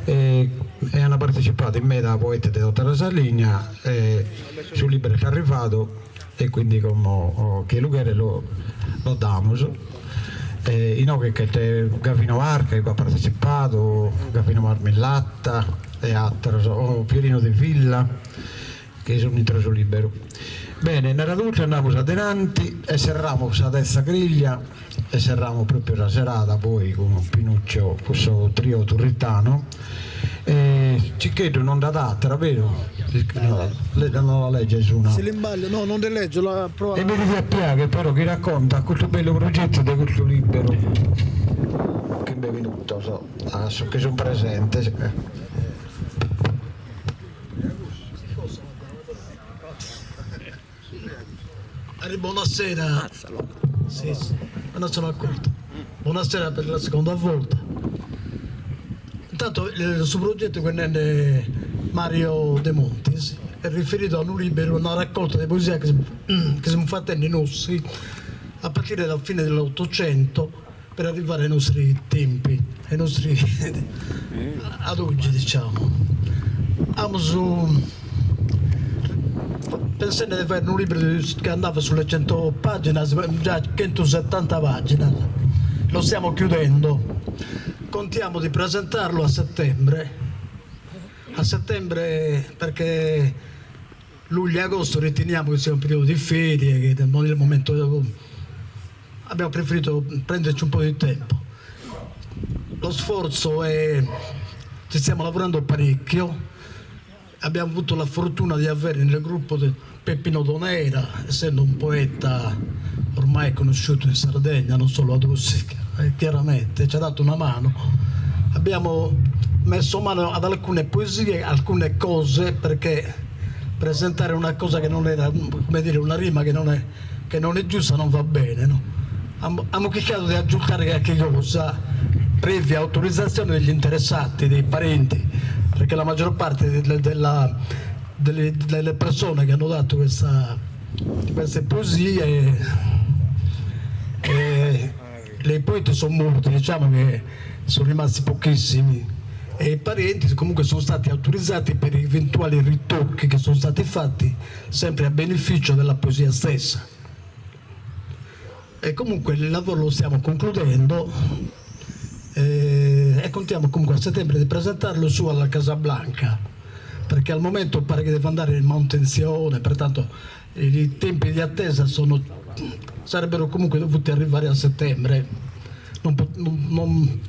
e an partecipadu in meda poetas de tota sa Sardigna e su liberu est arrivadu e quindi como chie lu cheret lu damus. Inoghe ch'est Gavino Arca chi b'at partetzipadu, Gavino Marmillatta e àteros, o Pierino De Villa chi sunt intro su liberu. Bene, naradu custu andamus adenanti e serramus sa terza griglia e serramus propriu sa serada poi cun Pinuccio cun su trio turritano E Ciccheddu non nd'at àtera, beru? No la leges una? Si l'imbaglio, no, non nde leggio, la proa. E mi diat piagher però chi raccontat custu bellu progetu de custu liberu, chimbe minutos a sos chi sunt presentes. Buonasera. Sì, sì, non sono accorto. Buonasera per la seconda volta. Intanto su progetu chi nende Mario De Montis est riferito a unu liberu, una raccolta de poesia chi chi semus fatende in Ossi a partire dal fine dell'Ottocento per arrivare ai nostri tempi, ai nostri ad oggi diciamo. Amus pensende de fagher unu liberu chi andavat sulle cento paginas, già chentusetanta paginas, lo stiamo chiudendo, contiamo di presentarlo a settembre, a settembre perché luglio e agosto riteniamo che sia un periodo di ferie, che non è il momento abbiamo preferito prenderci un po' di tempo. Lo sforzo è, ci stiamo lavorando parecchio, abbiamo avuto la fortuna di avere nel gruppo di Peppino Donera, essendo un poeta ormai conosciuto in Sardegna, non solo ad Ossi, chiaramente, ci ha dato una mano. Abbiamo messo mano ad alcune poesie, alcune cose, perché presentare una cosa che non era, come dire, una rima che non è, che non è giusta non va bene, no? Amus chircadu de aggiustare carchi cosa, previa autorizzazione degli interessati, dei parenti, perché la maggior parte della, delle, delle persone che hanno dato questa, queste poesie, le poeti sono morti, diciamo che sono rimasti pochissimi e i parenti comunque sono stati autorizzati per eventuali ritocchi che sono stati fatti sempre a beneficio della poesia stessa. E comunque il lavoro lo stiamo concludendo. E contiamo comunque a settembre di presentarlo su alla Casablanca, perché al momento pare che deve andare in manutenzione, pertanto i tempi di attesa sono, sarebbero comunque dovuti arrivare a settembre. Non, non,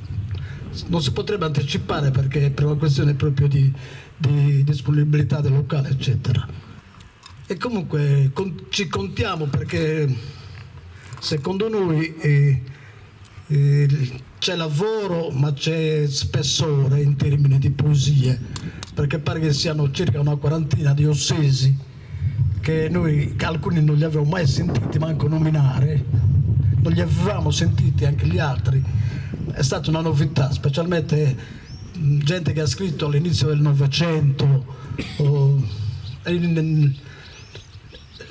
non si potrebbe anticipare perché per una questione proprio di, di disponibilità del locale, eccetera. E comunque con, ci contiamo perché secondo noi eh, eh, c'è lavoro ma c'è spessore in termini di poesie, perché pare che siano circa una quarantina di ossesi che noi, che alcuni non li avevo mai sentiti manco nominare, non li avevamo sentiti anche gli altri. È stata una novità, specialmente gente che ha scritto all'inizio del Novecento, o,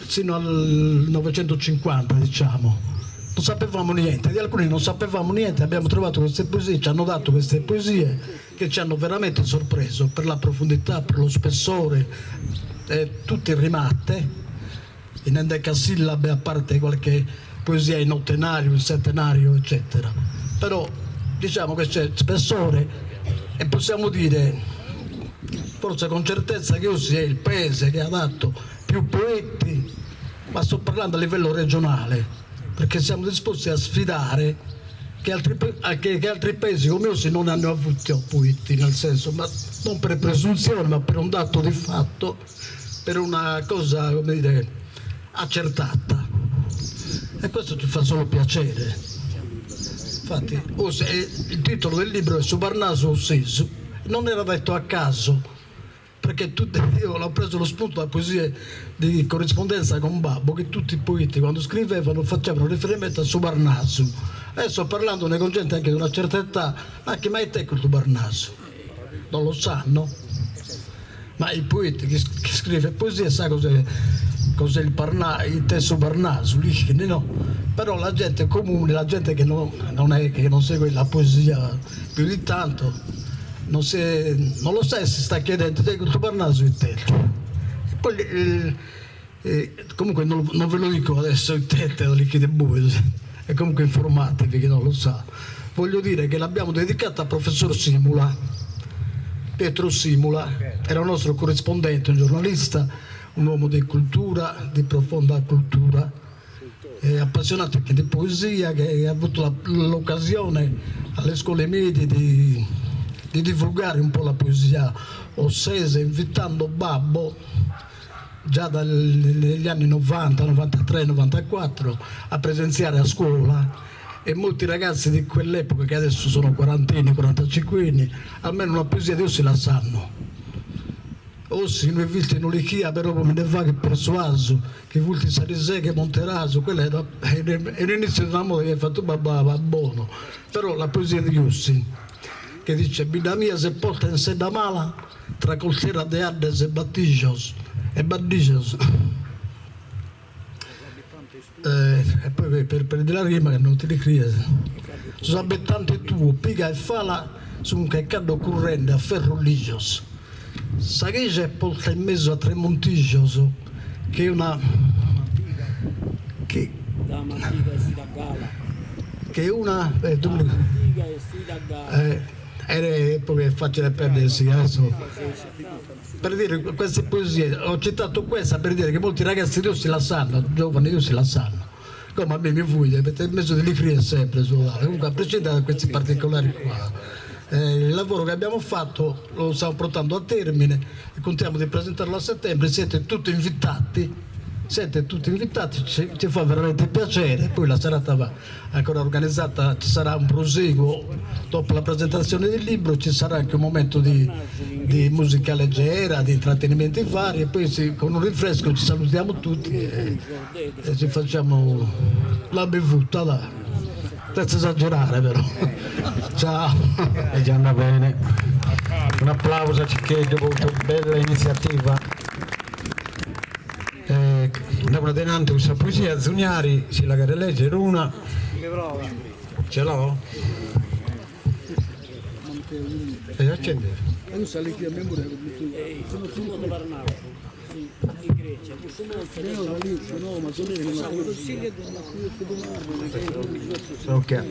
sino al 950 diciamo. Non sapevamo niente, di alcuni non sapevamo niente, abbiamo trovato queste poesie, ci hanno dato queste poesie che ci hanno veramente sorpreso per la profondità, per lo spessore, eh, tutte rimate, in endecasillabe a parte qualche poesia in ottenario, in settenario, eccetera. Però diciamo che c'è spessore e possiamo dire forse con certezza che Ossi è il paese che ha dato più poeti, ma sto parlando a livello regionale, perché siamo disposti a sfidare che altri, che, che altri paesi come Ossi non hanno avuto poeti, nel senso, ma non per presunzione, ma per un dato di fatto, per una cosa, come dire, accertata. E questo ci fa solo piacere. Infatti, il titolo del libro è Su Parnasu Ossesu. Non era detto a caso, perché tutte, io l'ho preso lo spunto da poesie di corrispondenza con Babbo, che tutti i poeti quando scrivevano facevano riferimento a Su Parnasu. Adesso parlandone con gente anche di una certa età, ma che mai te quel Parnasu? Non lo sanno. Ma il poeta che, che scrive poesie sa cos'è, cos'è il, parna, il testo Parnasu, no? Però la gente comune, la gente che non, non, è, che non segue la poesia più di tanto, non, si, non lo sa e si sta chiedendo te questo Parnaso il tetto. E poi eh, eh, comunque non, non, ve lo dico adesso il tetto, li chiede voi, e comunque informatevi che non lo sa. Voglio dire che l'abbiamo dedicata al professor Simula, Pietro Simula, era un nostro corrispondente, un giornalista, un uomo di cultura, di profonda cultura, eh, appassionato anche di poesia, che ha avuto l'occasione alle scuole medie di, di divulgare un po' la poesia ossese, invitando Babbo già dagli anni 90, 93, 94 a presenziare a scuola e molti ragazzi di quell'epoca, che adesso sono quarantenni, quarantacinquenni, almeno una poesia di Ossi la sanno. Ossi, noi visti non li chia, però me ne va che persuaso, che vulti Sarisè, che Monteraso, quella era, è l'inizio di una moda che hai fatto babà, va buono. Però la poesia di Ossi, che dice Bida mia se porta in seda mala, tra coltera de Addes e Battigios, e Battigios. Eh, e poi per, per la rima che non ti ricria. Su abitante tuo, piga e fala, su un che caddo corrente a ferro ligios. Sa che porta in mezzo a tre montigios, che è una... Che, che è una... Eh, tu, eh, era proprio facile perdersi adesso. Per dire queste poesie, ho citato questa per dire che molti ragazzi di Ossi la sanno, giovani di Ossi la sanno. Come a me mi fugge, perché in mezzo di è sempre su. Comunque a prescindere da questi particolari qua. Eh, il lavoro che abbiamo fatto lo stiamo portando a termine e contiamo di presentarlo a settembre. Siete tutti invitati siete tutti invitati, ci, ci fa veramente piacere. Poi la serata va ancora organizzata, ci sarà un proseguo dopo la presentazione del libro, ci sarà anche un momento di, di musica leggera, di intrattenimenti vari e poi sì, con un rinfresco ci salutiamo tutti e, e ci facciamo la bevuta, dai. Senza esagerare però. Ciao. E già andà bene. Un applauso a Ciccheggio, molto bella iniziativa. Eh, andiamo adelante questa poesia, Zugnari, si la gara leggere una. Ce l'ho? E accende. Ok.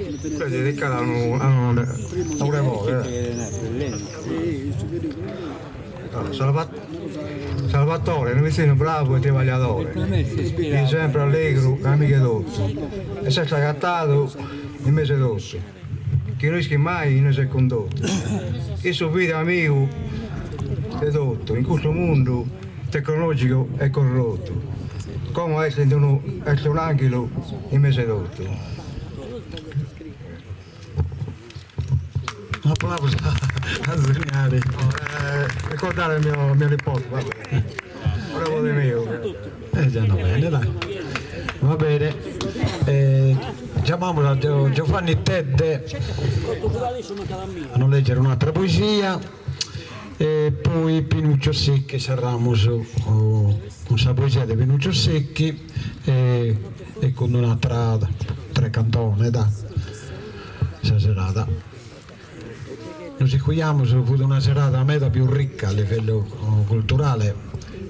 Questa è dedicata a unu a unu a unu nebode. Salvatore, unu pitzinnu bravu e tribagliadore, fit sempre allegru e amigu 'e totu e s'est agatadu in mesu 'e totu, chi no ischit mai inue s'est condotu. Issu fit amigu de totu in custu mundu tecnologicu e corrotu, como est in unu est un'anghelu in mesu 'e totu. Un applauso a Zeniari. Ricordare mio mio nipote, va bene. Nebode meu. Eh già va bene, dai. Va bene. Eh, chiamiamo a Giovanni Tedde a nos leggere un'altra poesia e poi Pinuccio Secchi, serramus cun sa poesia de Pinuccio Secchi e e cun un'atra tre cantone, dai. Sa serada. Nos iscujamus, fut una serada meda pius ricca a livellu culturale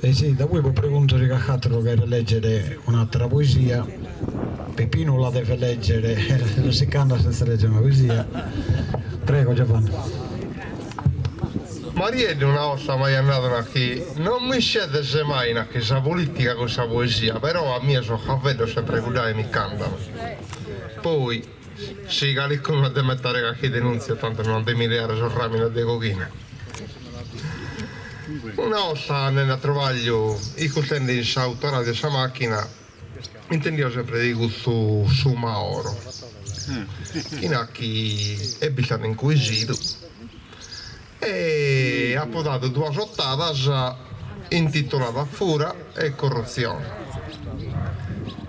e si da poi po pregunto si calchi atteru cheret leggere un'attera poesia, Peppinu la devet leggere, non si ch'andat senza leggere una poesia. Prego Giovanni. Marieddu una 'orta m'aiat nadu nachi non miscedes mai nachi sa politica cun sa poesia, però a mie sos faveddos sempre cuddae mi ch'andan. Poi Si calicunu at de m'etare carchi denuntzia tantu no ant de mi leare sos raminos de coghina. Una 'orta andende a trabagliu iscurtende in s'autoradio 'e sa macchina intendio sempre de custu Soumahoro chi nachi est bistadu incuisidu e apo dadu duas otadas intituladas Fura e corrutzione.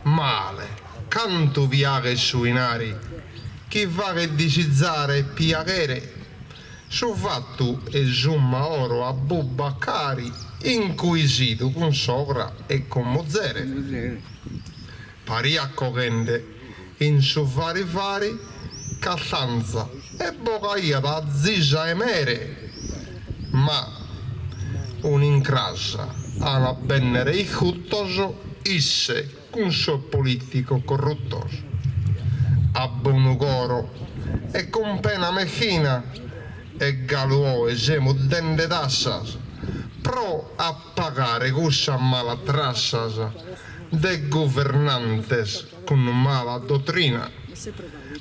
Male. Cantu piaghet su 'inari chi faghet disizare e piaghere su fattu 'e Soumahoro Aboubakary incuisidu cun sogra e cun muzere. Pariat coghende in su fari fari castanza e bogaiat a zisa 'e mere. Ma un'incras an a bennere iscuttos isse cun sos politicos corruttos, a bonu coro e cun pena mechina, e galu oe semus dende tassas pro a pagare cussas malas trassas de guvernantes cun mala dotrina.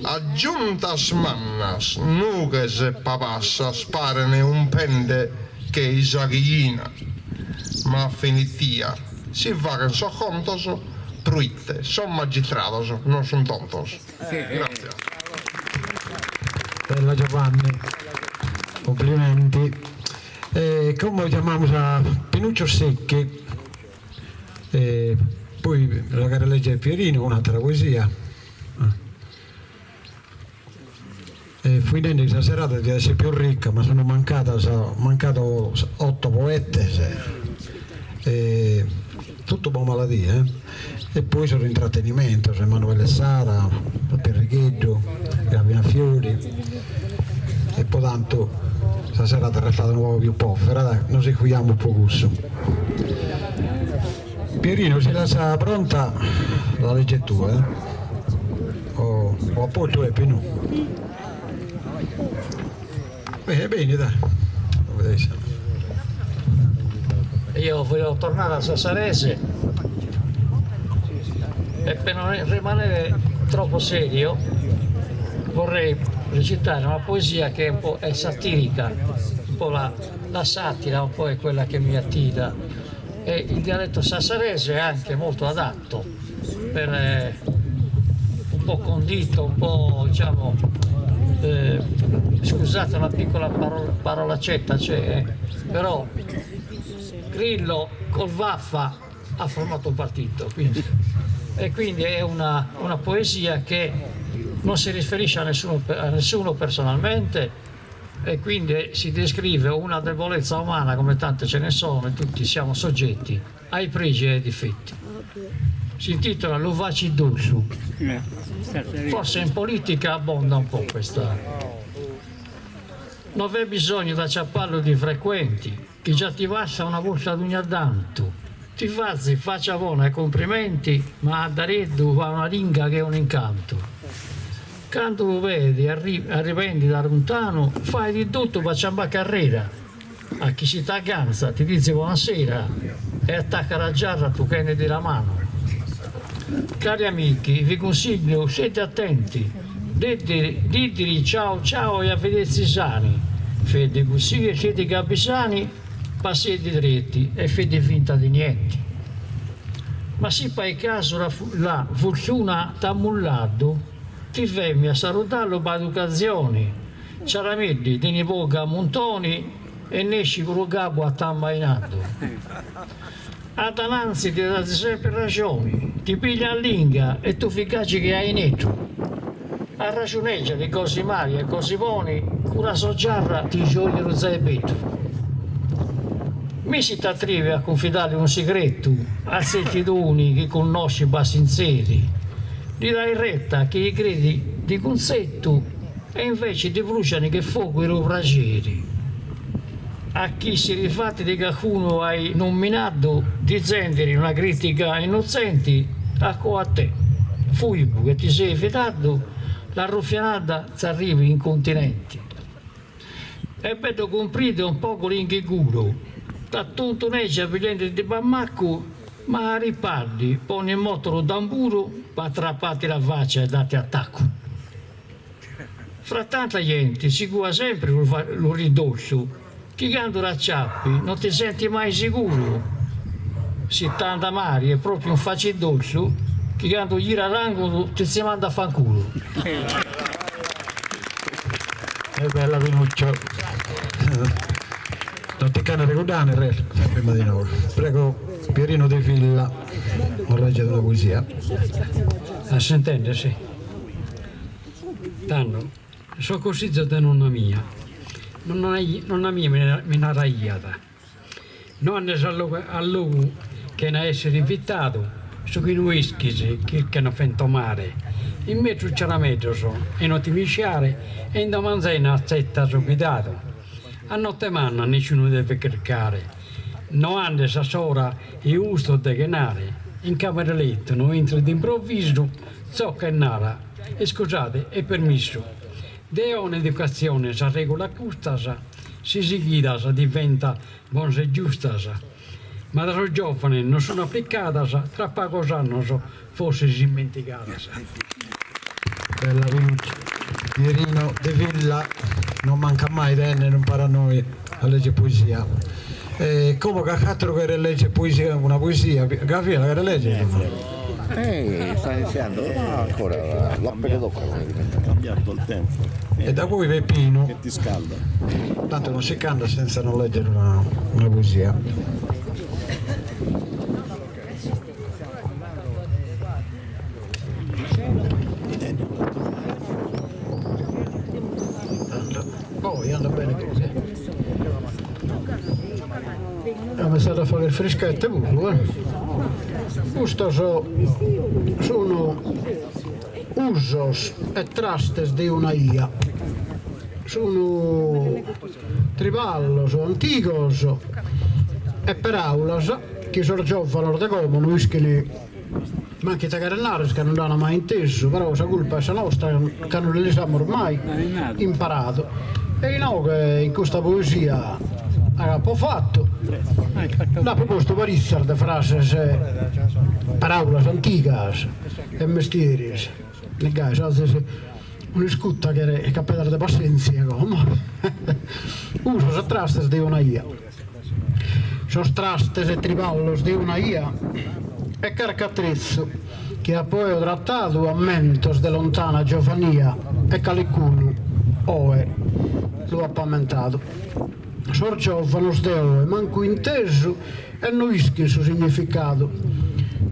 A giuntas mannas, nughes e pabassas paren umpende che-i sa chijina, ma a finitia si faghen sos contos proite sos magistrados non sun tontos. Gràtzias. Bella Giovanni, complimenti. E como giamamus a Pinuccio Secchi e poi la cheret leggere Pierino un'atera poesia. E fui nende chi sa serada diat esser pius ricca, ma sun mancadas mancados otto poetes e totu po maladia eh e poi sos intrattenimentos, Emanuele Sara, Perrigheddu, Gavina Fiori e po tantu sa serada est restada unu pagu pius povera, dai, nos iscujamus po cussu. Pierino si l'as pronta la legges tue eh o o a postu est Pinu? Bene beni dai Io voglio tornare al Sassarese e per non rimanere troppo serio vorrei recitare una poesia che è un po' è satirica, un po' la, la satira un po' è quella che mi attira e il dialetto sassarese è anche molto adatto per eh, un po' condito, un po' diciamo eh, scusate una piccola parola, parolacetta c'è, eh, però Grillo col Vaffa ha formato un partito, quindi, e quindi è una, una poesia che non si riferisce a nessuno, a nessuno personalmente, E quindi si descrive una debolezza umana come tante ce ne sono e tutti siamo soggetti ai pregi e ai difetti. Si intitola Lu facidossu. Forse in politica abbonda un po' questa. No v'è bisognu d'acciappallu di frequenti, chi già ti passa una borta dogna tantu. Ti fazi faccia bona e cumprimenti, ma a dareddu fa una ringa ch'è un'incantu. Candu lu bedi arrivendi da luntanu, fai di tuttu pa ciambà carrera. A chi si t'agganza ti dizi bonasera e attacca la giarra tuchendidi la manu. Cari amichi, vi cunsigliu, sieti attenti, de diri ciau ciau e a videtzi sani, fedi cussì e sieti gabisani, passedi dretti e fedi finta di nienti. Ma si per casu la furtuna t'at mulladu, ti femmi a saludallu po educatzioni, ciarameddi ti ndi boga a muntoni e nesci cu lu cabu atambainadu. A dananzi ti dat sempri raxoni, ti piglia a linga e tu figaci che aineddu. Arraxuneggia di cosi mali e cosi boni, cu la so giarra ti sciogli lu zaibeddu. Mi si t'atrivi a cunfidalli unu sigretu, a tzertiduni chi cunnosci bassinzeri, li dai retta chi cridi di cuntzettu e inveci ti bruciani che fogu 'e lu praxeri. A chi si rifatti di cacunu hai nominadu dizendiri una critica innotzenti, acò a te, fuibu che ti sei fidadu, l'arrufianada t'arrivi incontinenti. È bellu cumpridu e un pogu linghiguru, t'attuntuneggia piglienditi pa maccu, ma a ripardi poni in moto lu tamburu pa trappati la faccia e dati attaccu. Fra tanta genti si cua sempri lu ridossu, chi candu l'acciappi non ti senti mai sicuru, si t'anda mari è propriu un facidossu chi candu gira l'angulu ti si manda a fanculu. E bella Pinuccio. Non ti ch'ana regordare re prima di noi. Prego Pierino De Villa, nos legget una poesia. A s'intende, si. Tando, sos cussizos de nonna mia. Nonna mia mi naraiat, No andes a logu a logu chena essere invitadu, su chi no ischis chirca 'e no fentomare, in mesu ciarameddos 'e no ti misciare e in domo anzena atzetta su cuidadu. A notte manna nisciunu devet chircare, no andes a s'ora 'e 'ustos de chenare, in camera 'e lettu no intres d'improvvisu, tzocca e nara, Iscusade e permissu. De 'ona educatzione sas regulas custas, si sighidas diventan bonas e giustas, ma da sos giovanes non sun aplicadas, tra pagos annos forsis ismentigadas. Bella Pinuccio. Pierino De Villa non mancat mai de 'ennere umpare a nois a legger poesia. E como calch'atteru cheret legger poesia, una poesia, Gavia la cheres legger? Eh, sta iniziando, no ancora, la pelle d'oca come diventa. Cambiato il tempo. E da poi Peppino. Che ti scalda. Tanto non si ch'andat senza non leggere una, una poesia. Poi anda bene così. Comintzat a fagher frischette puru, eh. Custos sun usos e trastes de una 'ia. Sun triballos antigos e peraulas chi sos giovanos de como no ischin mancu ite cheret narrer ca non dd'an mai intesu, però sa culpa est sa nostra ca non lis amus mai imparadu. E inoghe in custa poesia apo fatu, nd'apo postu paritzas de frases, paraulas antigas e mestieris, e gai s'azis un'iscuta cheret ch'apedas de passentzia como, usos e trastes de una 'ia. Sos trastes e triballos de una 'ia e carchi atretzu chi apo eo tratadu ammentos de lontana giovania e calicunu oe lu apo ammentadu. Sos giovanos de oe mancu intesu e no ischin su significadu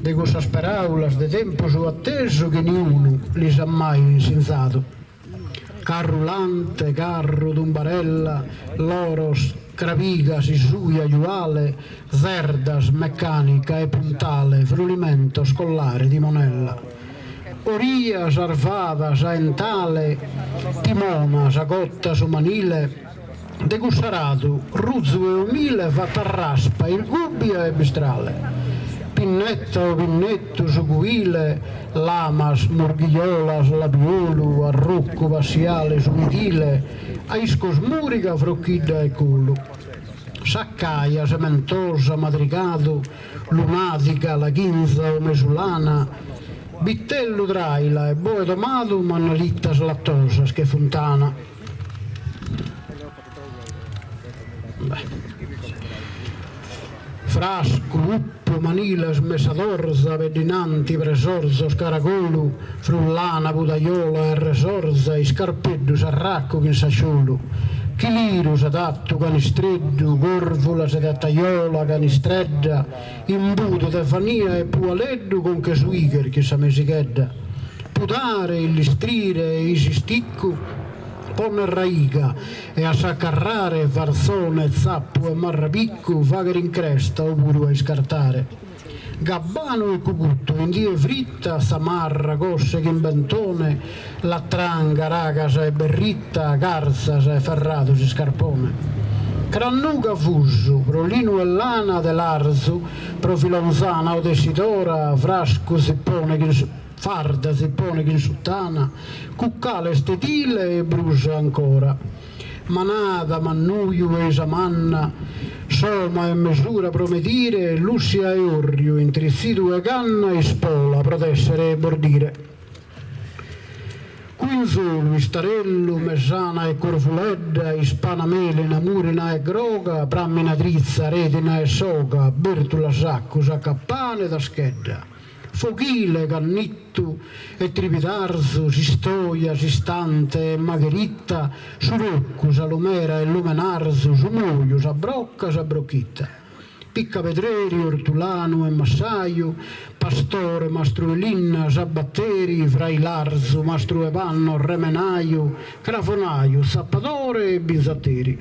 de cussas peraulas de tempus atesu chi niunu lis at mai insinzadu. Carrulante, carru, tumbarella, loros, crabigas, isuja, juale, zerdas, mecànica e puntale, frunimentos, collare, timonella. Orijas, arvada, sa 'entale, timona, sa cotta, su manile, de cuss'aradu, ruzu e umile, fat'a raspa, irgùbbia e bistrale. Pinnetta o pinnettu, su cuile, lamas, murghijolas, labiolu, arroccu, passiale, su pidile, aiscos mùriga, frochidda e colu. Saccaja, sementosa, madrigadu, lunàdiga, laghinza o mesulana, bitellu traila e boe domadu, mannalittas latosas che funtana. Frascu, uppu, maniles, messadorza, peddinanti, presorzos, caragolu, frullana, pudajola e resorza, iscarpeddu, s'arraccu chin s'asciolu, chiliru, s'adattu, canistreddu, corvula, sedattajola, canistredda, imbudu de fania e pualeddu, conch'e suigher chin sa mesighedda, pudare, illistrire e isisticcu, Ponner raiga e a s'acarrare farzone, zappu e marrabiccu fagher in cresta o puru a iscartare. Gabbanu e cuguttu in die fritta zamarra, cosse chin bentone, latranga, ragasa e berritta, cartzas e ferradu s'iscarpone. Crannuga fusu pro linu e lana telarzu pro filonzana o tessidora, frascu zippone chin Farda zippone chin suttana, cuccale est tile e brusa ancora. Manada, mannuju ei sa manna, soma e mesura pro medire, lussia e orriu, intritzidu 'e canna, ispola pro tessere e bordire. Cuinzolu, istarellu, mesana e corvuledda, ispana melina, murina e groga, prammina tritza, redina e soga, bertula saccu, saccapane, taschedda. Foghile, cannittu e tribidarzu, s'istoja, s'istante e magheritta, su roccu, sa lumera e lumenarzu, su moju, sa brocca, sa brocchitta. Piccapedreri, ortulanu e massaju, pastore, mastru 'e linna, sabatteri, frailarzu, mastru 'e pannos, remenaju, cravonaju, zappadore e binzateri.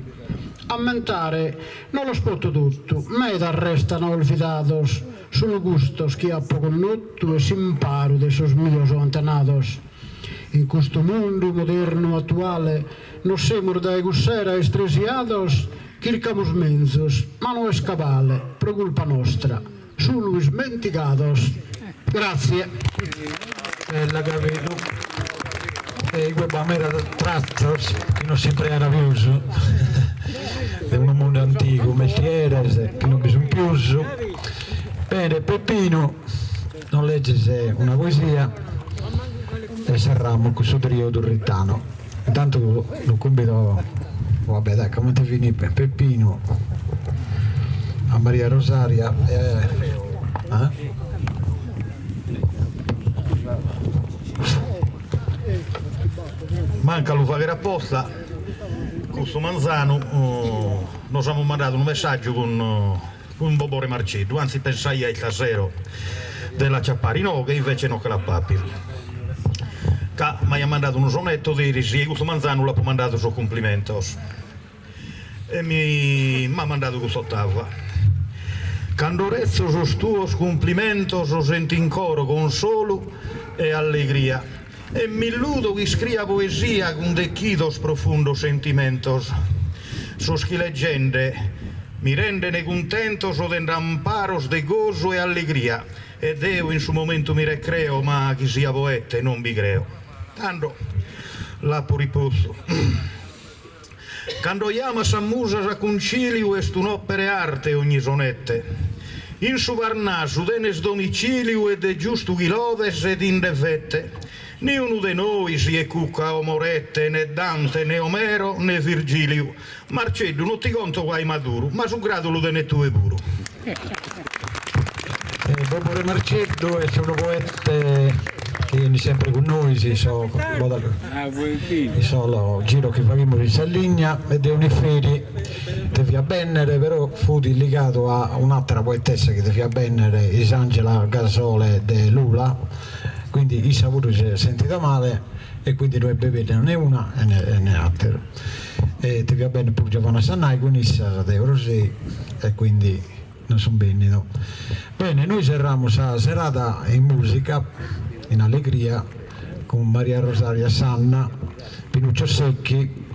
Ammentare no los poto totu, medas restan olvidados, Sunu custos chi apo connotu e s'imparu de sos mios antenados. In custu mundu modernu atuale nos semus dae cuss'era istresiados, chircamus menzus, ma no est cabale, pro culpa nostra sunu ismentigados. Grazie. Bella Gavilu. E igue b'at meda trastos chi non s'imprean pius de unu mundu antigu, mestieres chi non bi sun pius. Bene, Peppinu, nos legges una poesia e serramus cun su trio turritano. Intantu lu cumbido, va bè dai, comente finit Peppinu, a Maria Rosaria e Manca a lu fagher aposta, custu manzanu nos amus mandadu unu messaggiu cun cun Bobore Marceddu, anzi pensaia istasero de l'aciapare inoghe, invece no che l'apo apidu, ca m'aiat mandadu unu sonetto deris e custu manzanu l'apo mandadu sos cumplimentos e mi m'at mandadu custa ottava. Cando retzo sos tuos cumplimentos sento in coro consolu e allegria e m'illudo chi iscria poesia cun dechidos profundos sentimentos. Sos chi leggende mi rendene cuntentos tendo amparos de gosu e allegria e deo in su momentu mi recreo ma chi sia poete non bi creo. Tando l'apo ripostu. Cando jamas sas musas a cunciliu est un'opera 'e arte ogni sonette. In su Parnasu tenes domiciliu ed est giustu chi lodes ti nde fette. Niunu de nois est Cucca o Morette ne Dante ne Omero ne Virgiliu. Marceddu no ti conto gai maduru ma su gradu lu tenes tue puru. Bobore Marceddu est unu poete chi enit sempre cun nois in sos in sos giros chi faghimus in Sardigna e de Oniferi deviat bennere però fut ligadu a un'atera poetessa chi deviat bennere Isangela Gasole de Lula, quindi issa puru s'est sentida male. E quindi no est bènnida ne una e ne àteru. E deviat benni puru Giovanna Sannai cun issa de Orosei e quindi non sunt bènnidos. Bene, nois serramus sa serada in mùsica, in allegria, cun Maria Rosaria Sanna, Pinuccio Secchi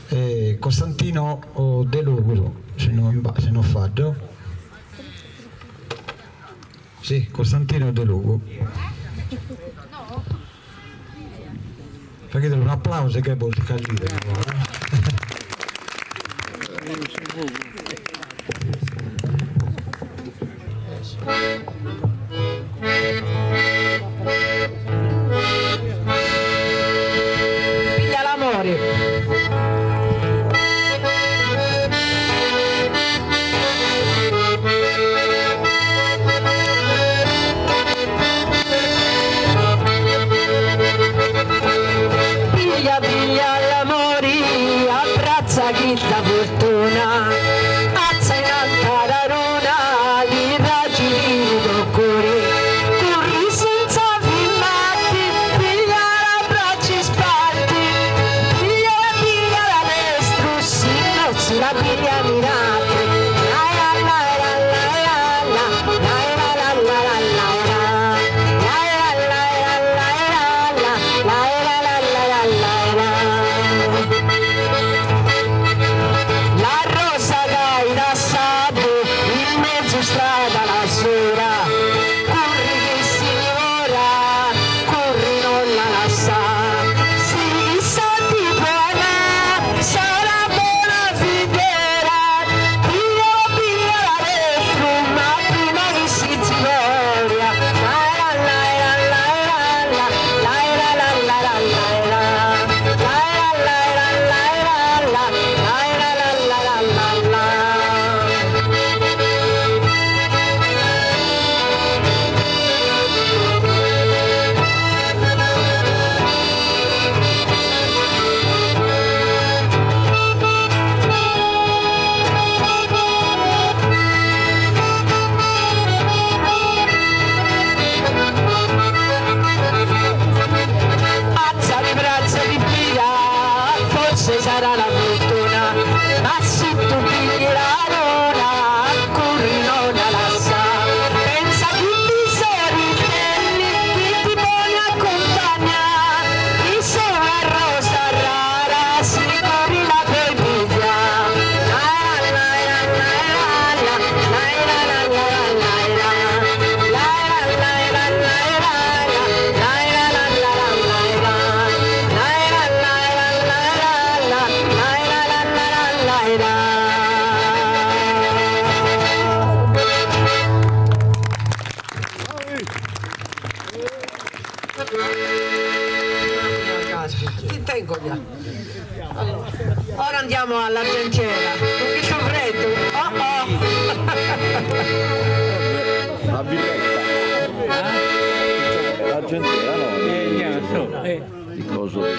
e Costantino Delogu, si no si no faddo. Si, Costantino Delogu. Faghide un'aplausu che bos callide. Piglia l'amore. Piglia, piglia l'amore, abbrazza chista fortuna, alza in alta la luna, li raggi di tuo cuore, corri senza fermarti, piglia la braccia sparti, piglia la piglia la destro, si no si la piglia mirate. La la la la la la la, la la la la la la la, la la la la la la la, la la la la la la. La rosa che hai lasciato in mezzo strada la sera, corri che signora, corri non la lascia. Si sa ti buona, sarà buona figura, piglia piglia la destro, ma prima che si gloria. La la la la la la la, la la la la la la la, la la la la la la, la la la la la la la. Alza le braccia di via, forse sarà la fortuna, ma se tu pigli la luna, corri non la lascia. Pensa chi ti sei ritelli, chi ti pone a compagna, chi sei una rosa rara, si corri la puoi piglia. La la la la la la, la la la la la la, la la la la la la, la la la la la la, la la la la la la, la la la la la la. Ti tengo via. Allora, ora andiamo all'argentiera. Che c'ho freddo. Oh oh. La birretta. L'argentiera no? Di, di coso lì.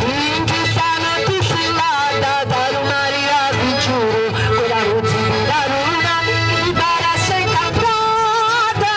In questa notte stellata da Maria vi giuro, quella luce della luna mi pare sei incantata.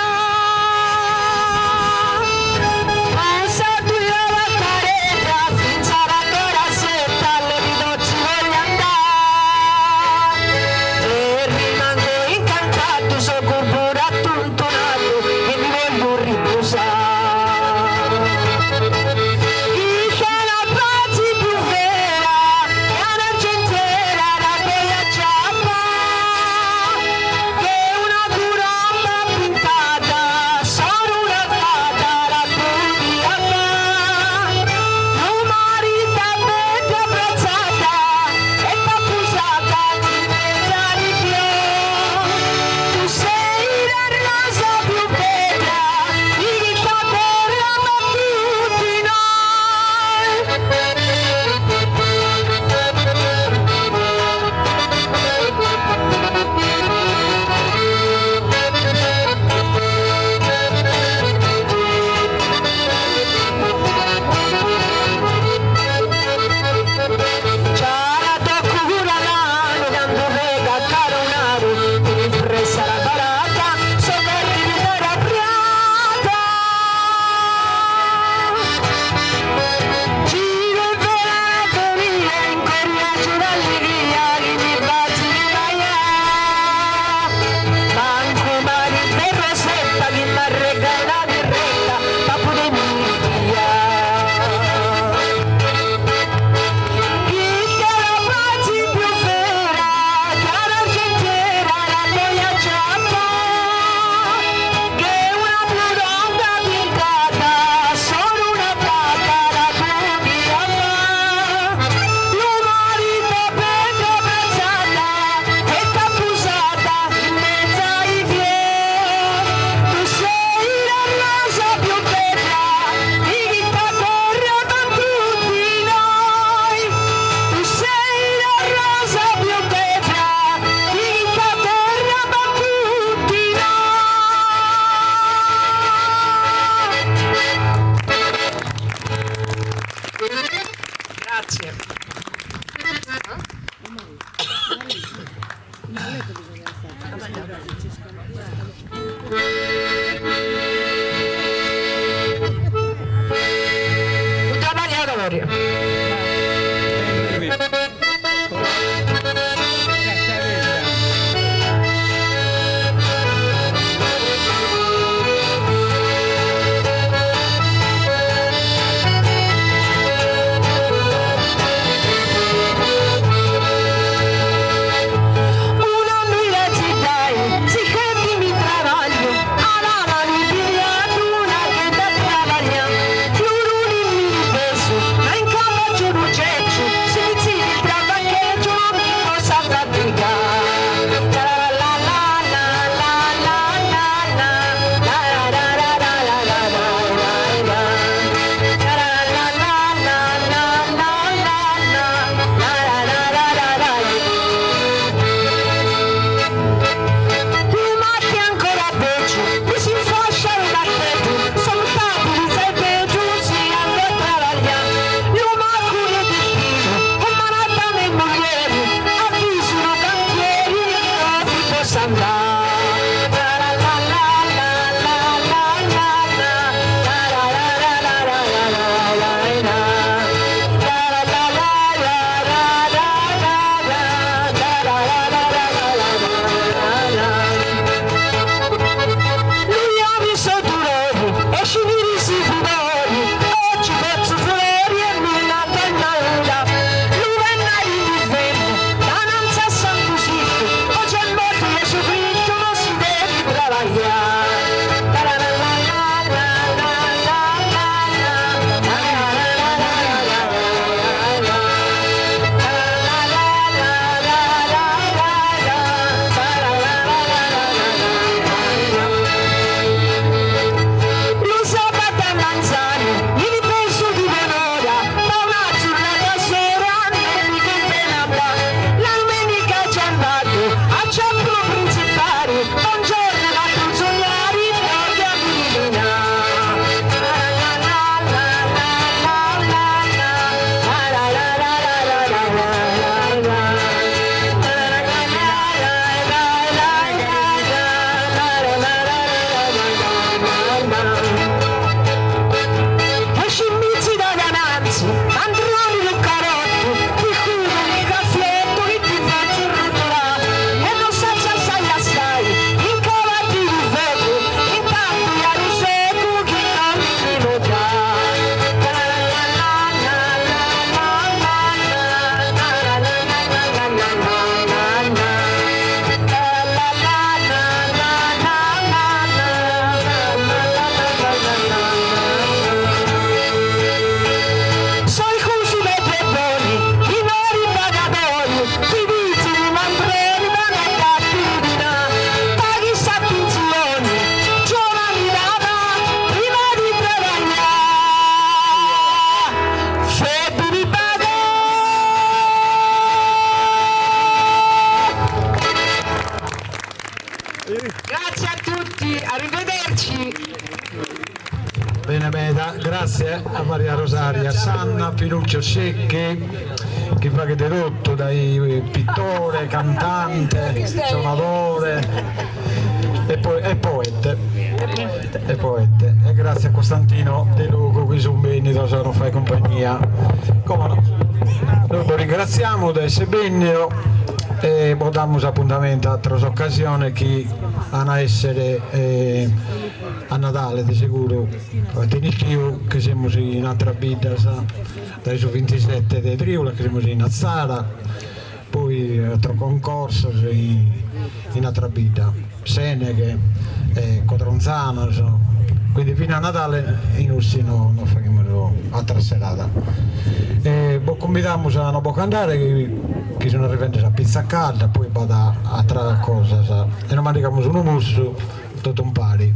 Bene meda, gratzie a Maria Rosaria Sanna, Pinuccio Secchi, chi faghet de totu, dai pittore, cantante, sonadore e poi e poete e poete. E gratzie a Costantino Delogu chi sun bennidos a nos fagher cumpagnia. Como nois bos ringratziamus de esser bennidos e bos damus apuntamentu a ateras ocasiones chi an a essere A Nadale de seguru ant ischiu chi semus in ateras biddas, dae su bintisete de trìulas chi semus in Atzara, poi ateros concorsos in ateras biddas, Seneghe, Codronzanos, quindi fina a Nadale in Ossi no faghimus atera serada. E bos cumbidamus a no bos ch'andare chi sun arrivende sa pizza calda, poi b'at ateras cosas e nos mandigamus unu mossu Totu umpari.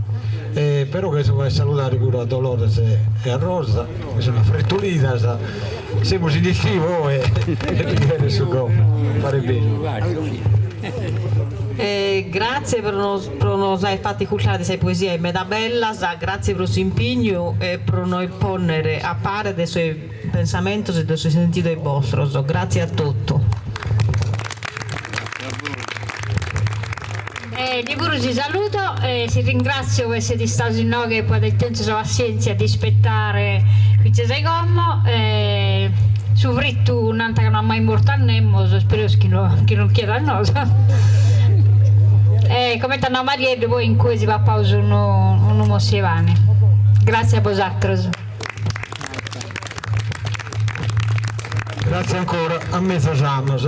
E però cherzo fagher saludare puru a Dolores e a Rosa, chi sun affrettulidas, semus in istiu oe e bi cheret su gomma, paret beru. E gratzie pro nos pro nos aer fatu iscurtare sas poesias meda bellas, gratzie pro s'impignu e pro nos ponnere a pare de sos pensamentos e de sos sentidos bostros. Gratzie a totu. E deo puru si saludo e si ringratzio po essere istados inoghe e po aer tentu sa passientzia de ispettare fintzas a como. E su frittu nant ca no at mai mortu a nemos, ispereus chi no chi no chiedat a nois. E comente at nau Marieddu poi in cue si papaus unu unu mossu 'e pane. Gratzias a bosateros. Gratzie ancora a mezus annos.